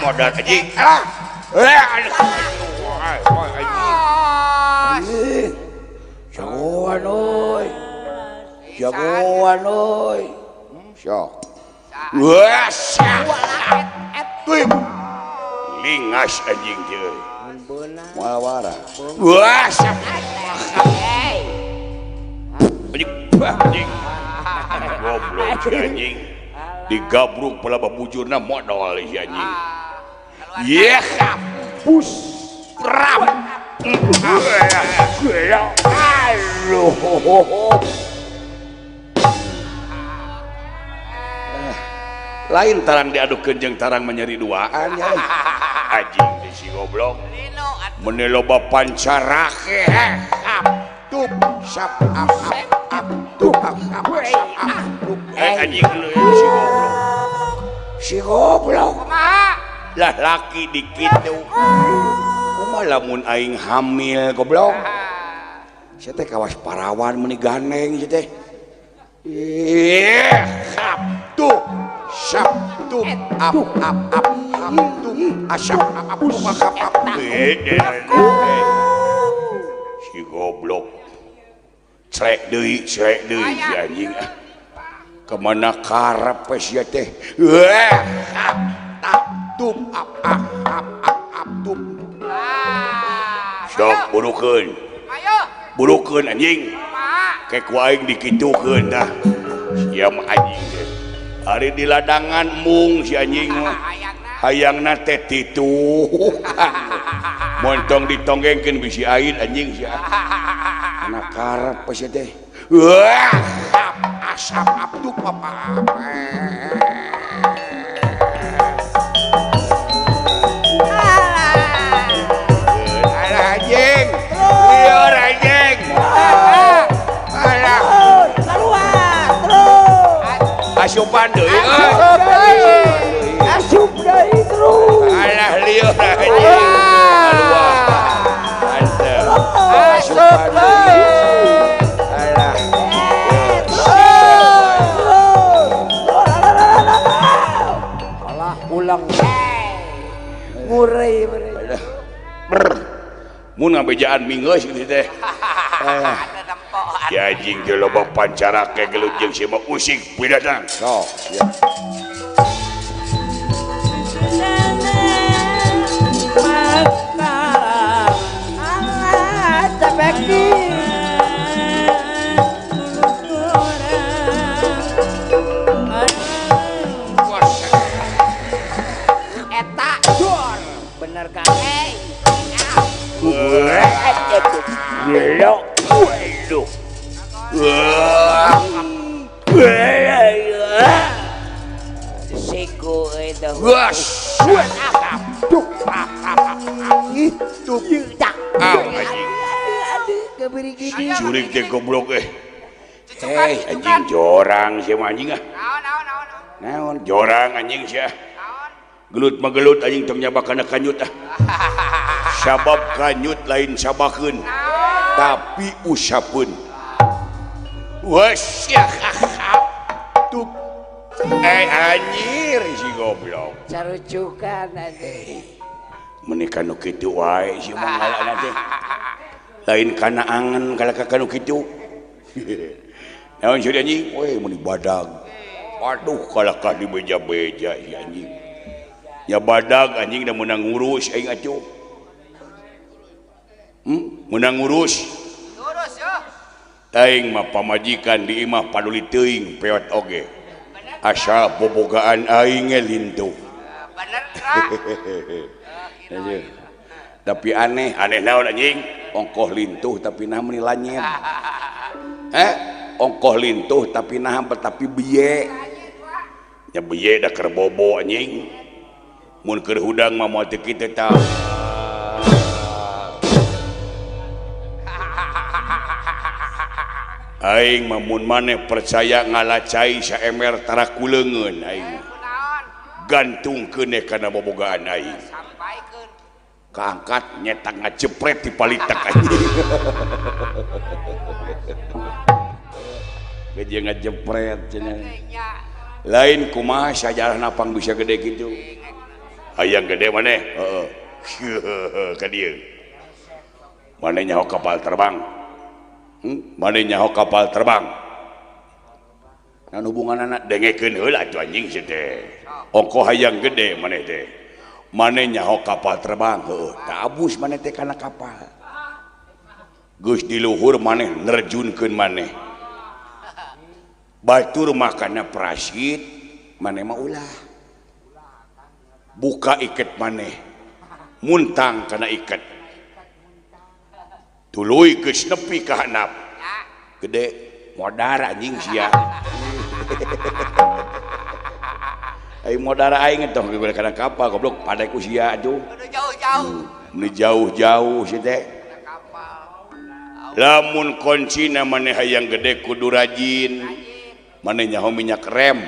Modal anjing. Jagoan euy. Jagoan euy. Sok. Wah, lingas anjing teh euy. Moal warah. Wah, anjing. Goblok si anjing. Digabruk pelaba bujurna modal si anjing. Yeh, pus ram. Aduh. Lain tarang diadukeun jeung tarang menyeri duaan ya. Anjing teh si goblok. Meni loba pancarake. Tup sap ap ap tup ap ap anjing si goblok. Si goblok kumaha? Lah laki dikitu. Kumaha lamun aing hamil goblok. Sia teh kawas parawan meuni gandeng sia teh. Ih, tuh sap tup ap ap ap ap tup asap ap ap ap ap. Si goblok. Crek deui si anjing. Kemana karep sia teh? Ap tap tup ap ap ap ap tup. Sok burukeun. Burukeun anjing. Kek ku aing dikitukeun dah. Sia mah anjing teh. Ari di ladangan mung si anjing mah. Hayangna teh titukan. Montong ditonggengkeun bisi ain anjing sia. Kana karep sia teh. Wah, asap ap tup ap. Alah anjing. Lieur anjing. Alah. Keluar terus. Asupan deui euy. Asup deui terus. Alah lieur anjing. Keluar. Mantap. Asupan deui. Alah. Alah ulang. Ngurei Mun ngabejaan minggeus kitu teh. Si anjing teh loba pancarake gelut jeung si mah usik pidatang. Sok. Ya. Alah capek. Eta dor bener ka eh. Siku itu. Jurik teh goblok eh. Eh anjing jorang sia mah anjing ah. Naon jorang anjing sia. Gelut mah gelut anjing tong nyabak kana kanyut ah. Sabab kanyut lain sabakeun tapi usapeun. Wes tup. Eh anjir si goblok. Carucukan anjing. Meuni kanu kitu wae si mangalana teh. Lain kana angen kalaka kanu kitu. Naon si anjing? We meuni badag. Aduh kalakah di beja-beja si anjing. Ya badag anjing da meunang ngurus aing atuh. Meunang ngurus. Ngurus yo. Aing mah pamajikan di imah paduli teuing peot oge. Asal bobogaan aing ge lintuh. Bener ra. Tapi aneh, aneh naon anjing? Ongkoh lintuh tapi nah meuni lanyet. Ongkoh lintuh tapi nah tapi biye. Nya biye da keur bobo anjing. Mun keur hudang mah moal teu kitu tah. Aing mah mun maneh percaya ngalacai saemer tara kuleungeun aing. Gantungkeun kana bobogaan aing. Kaangkat nyetak ngajepret di palitak anjing. Geus ngajepret cenah. Lain kumaha sajarahna pang bisa gede kitu. Hayang gede maneh? Heeh. Ka dieu. Maneh nyaho kapal terbang. Maneh nyaho kapal terbang. Naon hubunganana dengekeun heula atuh anjing sia teh. Ongko hayang gede maneh teh. Maneh nyaho kapal terbang heueuh, tabus maneh teh kana kapal. Geus di luhur maneh nerjunkeun maneh. Batur makana prasit maneh mah ulah. Buka iket maneh. Muntang kana iket. Tuluy geus nepi ka handap. Gede modar anjing sia. Ai modar aing tong kana kapal goblok padai ku sia atuh. Jauh-jauh. Nu jauh-jauh sia teh. Lamun kuncina maneh hayang gede kudu rajin. Maneh nyaho minyak rem.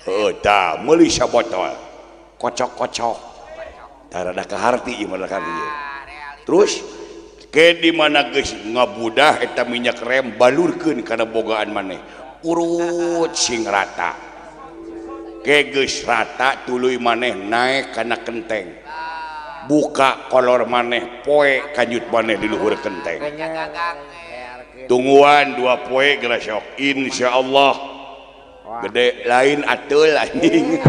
Heuh tah meuli sabotol. Kocok-kocok. Tah rada kaharti ieu mah rada ieu. Terus ke di mana geus ngabudah eta minyak rem balurkeun kana bogaan maneh. Urut sing rata. Ke geus rata tuluy maneh naek kana kenteng. Buka kolor maneh poe kanjut maneh di luhur kenteng. Tungguan 2 poe gerasok insyaallah gede lain ateul anjing.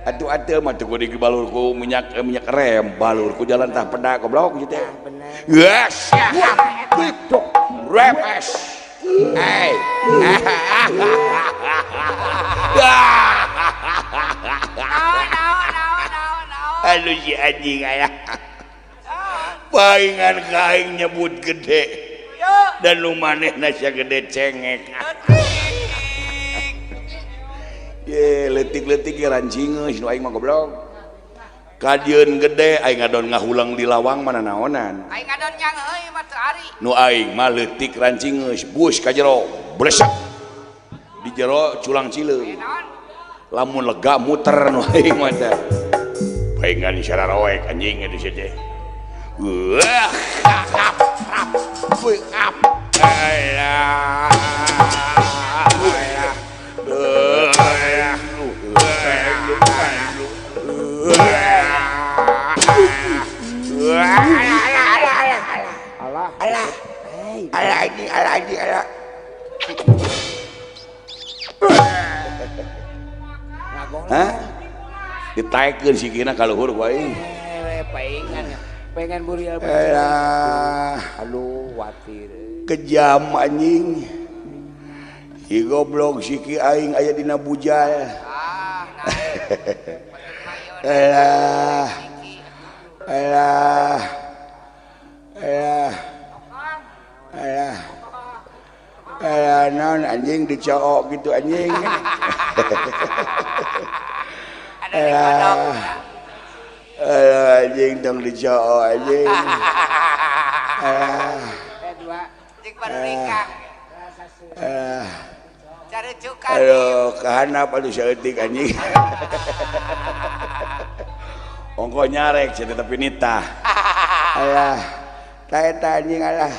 Atuh ateul mah teu kudu dibalur ku minyak rem, balur ku jalan tah peda goblok kitu teh. Yes. Repes. Hey. Aduh si anjing aya. Paingan ka aing nyebut gede. Dan nu manehna sia gede cengek. Ye leutik-leutik ge rancingeus nu aing mah goblok. Kadieun gede aing ngadon ngahulang di lawang mana naonan. Aing ngadon nyang euy mah teu ari. Nu aing mah leutik rancingeus bus ka jero blesak. Di jero culang cileung. Lamun lega muter nu aing mah teh. Paingan sararoek anjing eta sia teh. Wah, up, alah, alah, alah, ini, alah, ini, alah. Hah? Ditaekeun sikina ka luhur ku aing. Paingan. Pengen burial. Alah, aduh watir. Kejam anjing. Si goblok siki aing aya dina bujal. Alah. Alah. Alah. Alah. Alah naon anjing dicook gitu anjing. Alah. Alah anjing tong dicook anjing. Alah. Jeung baru nikah. Alah. Carecukan. Aduh, kahanap atuh saeutik anjing. Ongko nyarek sia tapi nitah. Alah. Ta eta anjing alah.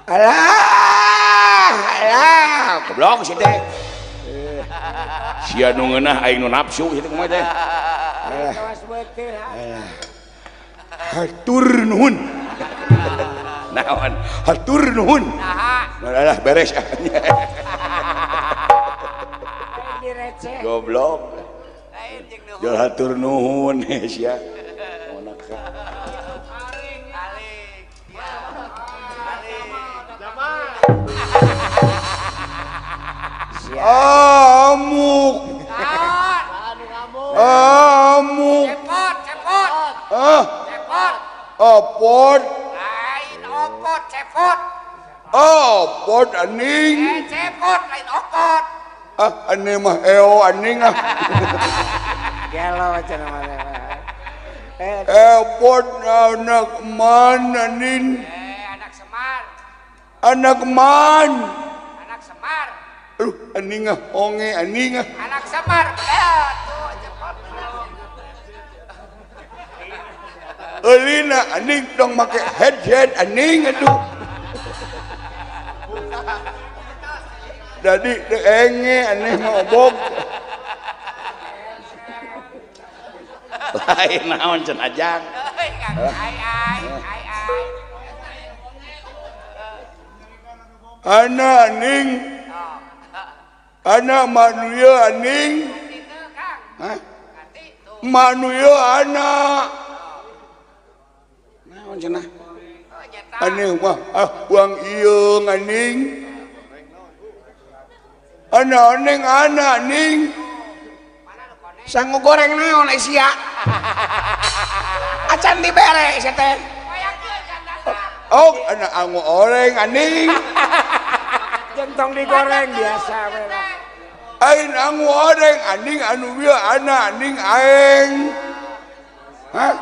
Alah. Alah, goblok sia teh. Sia nu ngeunah aing nu nafsu sia teh kumaha teh. Alah. Hatur nuhun. Naon? Hatur nuhun. Alah beres. Goblok. Jual hatur nuhun sia. Amuk. Amuk. Cepot, cepot. Ah. Cepot. Opot. Lain opot, cepot. Opot aning. Cepot lain opot. Ah, aneh mah eo aning ah. Gelo cenah mah. Epot anak man aning. Anak Semar. Anak man. Anak Semar. Aduh, aning ah, onge aning ah. Anak Semar. Tuh cepot. Elina aning dong make headset aning aduh. Jadi enge aneh mah obog. Lain naon cenah ajang. Ai ai ai ai. Ana ning ana manuya ning. Hah? Manuya ana. Naon cenah? Aneh mah ah uang ieu aning. Ana ning ana ning. Sangu goreng naon ai sia? Acan dibere sia teh. Oh, ana angu oreng aning. Jentong digoreng biasa we lah. Ain angu oreng aning anu bieu ana aning aeng. Hah?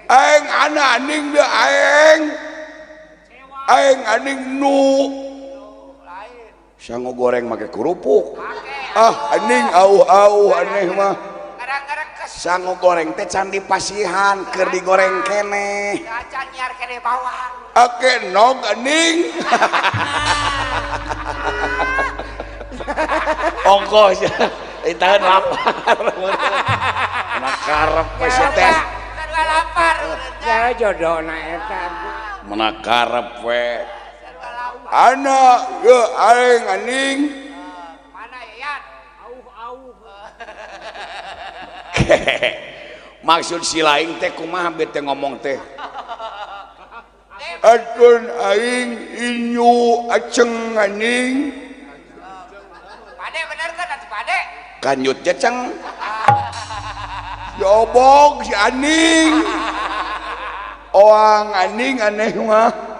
Aeng ana aning bieu aeng. Aeng aning nu. Sangu goreng make kerupuk. Ah, aning au-au aneh mah. Sangu goreng teh can dipasihan keur digoreng keneh. Acan nyiar keneh bawang. Ake nog aning. Ongkos ditahan lapar. Mana karep we si teh. Sarua lapar. Ya jodona eta. Mana karep we. Ana ye aing aning. Mana Yayat? Auh-auh. Maksud si lain teh kumaha bete ngomong teh? Atun aing inyu aceng aning. Pade bener kan atuh pade? Kanjut jeceng. Jobog si aning. Oang aning aneh mah.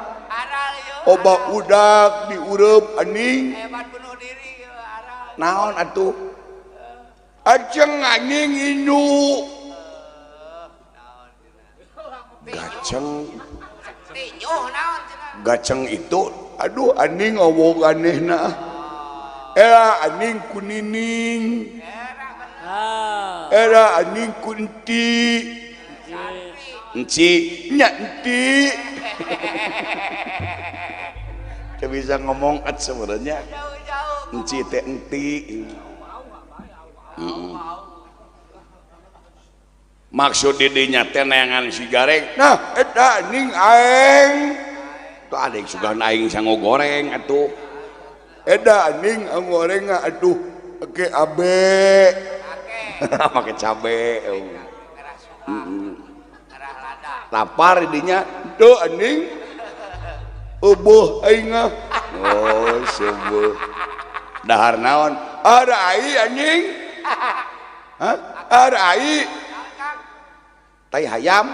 Oba udak diureup aning. Hebat bunuh diri aral. Naon atuh? Aceng aning inyu. Gaceng. Tinyuh naon cenah? Gaceng itu aduh aning ngomong anehna. Era aning kunining. Era aning kunti. Enci nya enti. Teu bisa ngomong et sebenarnya. Enci teh enti. Maksud didinya teh neangan si gareng. Nah, eta aning aeng. Tuh ading sugan aing sango goreng atuh. Eta aning goreng atuh ke abe. Make cabe. Lapar didinya. Tuh aning. Eueuh aing ah. Oh, seueuh. Dahar naon? Ada ai anjing. Hah? Ada ai. Tai hayam.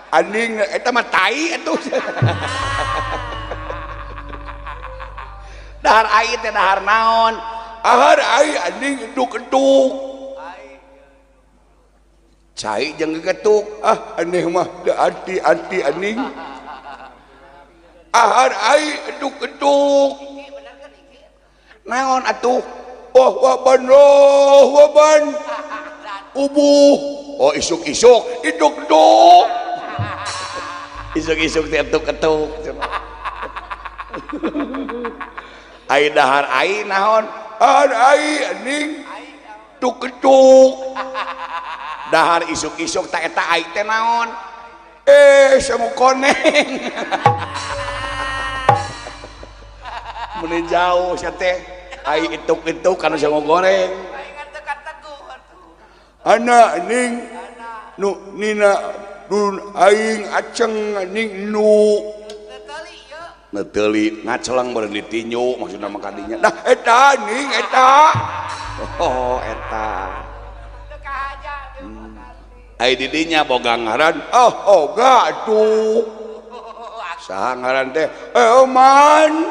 Anjing eta mah tai atuh. Dahar ai teh dahar naon? Ahar ai anjing eduk-eduk. Cai jeung gegetuk. Ah aneh mah teu arti-arti anjing. Ahar ai eduk-eduk. Naon atuh? Oh waban oh waban. Ubuh. Oh isuk-isuk iduk-duk. Isuk-isuk teh etuk-etuk. Ai dahar ai naon? Ahar ai anjing tuk-tuk. Dahar isuk-isuk tak eta ai teh naon? Sangu koneng. Meni jauh sia teh. Ai ituk-ituk kana sangu goreng. Ana aning nu nina dun aing aceng aning nu neteuli ngaceleng beureun ditinju maksudna mah kadinya. Nah eta aning eta. Oh eta. Ai didinya boga ngaran. Oh oga atuh. Saha ngaran teh? Oman.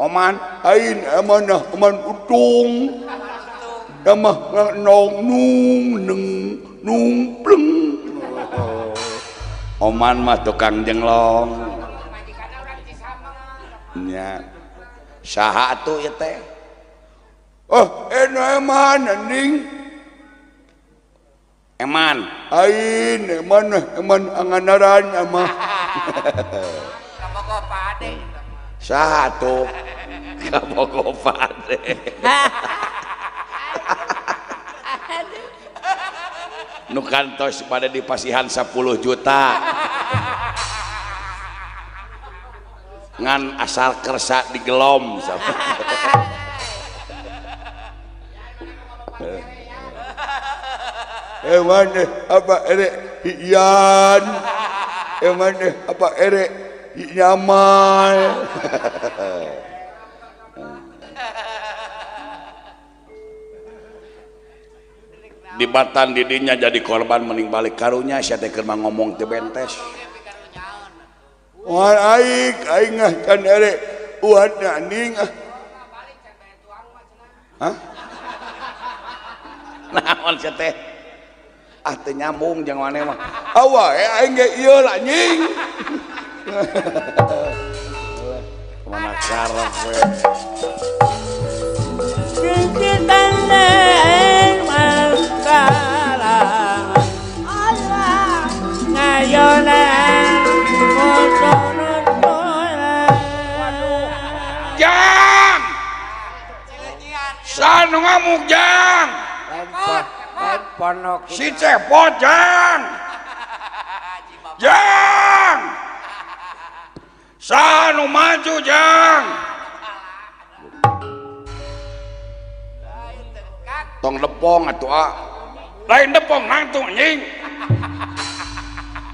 Oman. Ain amanah oman utung. Damah nong nung neng nung pleng. Oman mah tukang jenglong. Nya. Saha atuh ieu teh? Oh, eman anjing. Eman. Ain eman eman anganaran amah. Kabogo pade. Saha atuh? Kabogo pade. Nu kantos pada dipasihan 10 juta. Ngan asal kersa digelom sama. Mana apa erek hian, mana apa erek nyaman. Dibatan didinya jadi korban mending balik karunya sia teh keur ngomong teu bentes. Wah aing aing ah can erek uat ning ah. Hah? Naon sia teh? Ah teu nyambung jeung maneh mah. Awa aing ge ieu anjing. Mana karep we. Jang, sanu ngamuk jang, si cepot jang, jang, sanu maju jang. Tong lepong atuh ah, lain lepong nangtung anjing.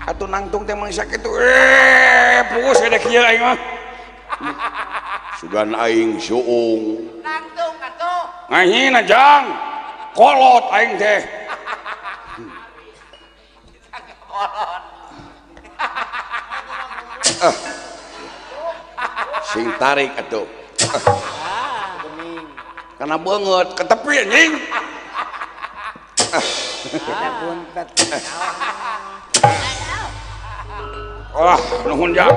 Atuh nangtung teh mangsa kitu pugus gede kieu aing mah. Sugan aing suung. Nangtung atuh. Ngahina jang. Kolot aing teh. Sing tarik atuh. Karena beungeut ke tepi anjing. Kita buntet. Wah, nuhun jang.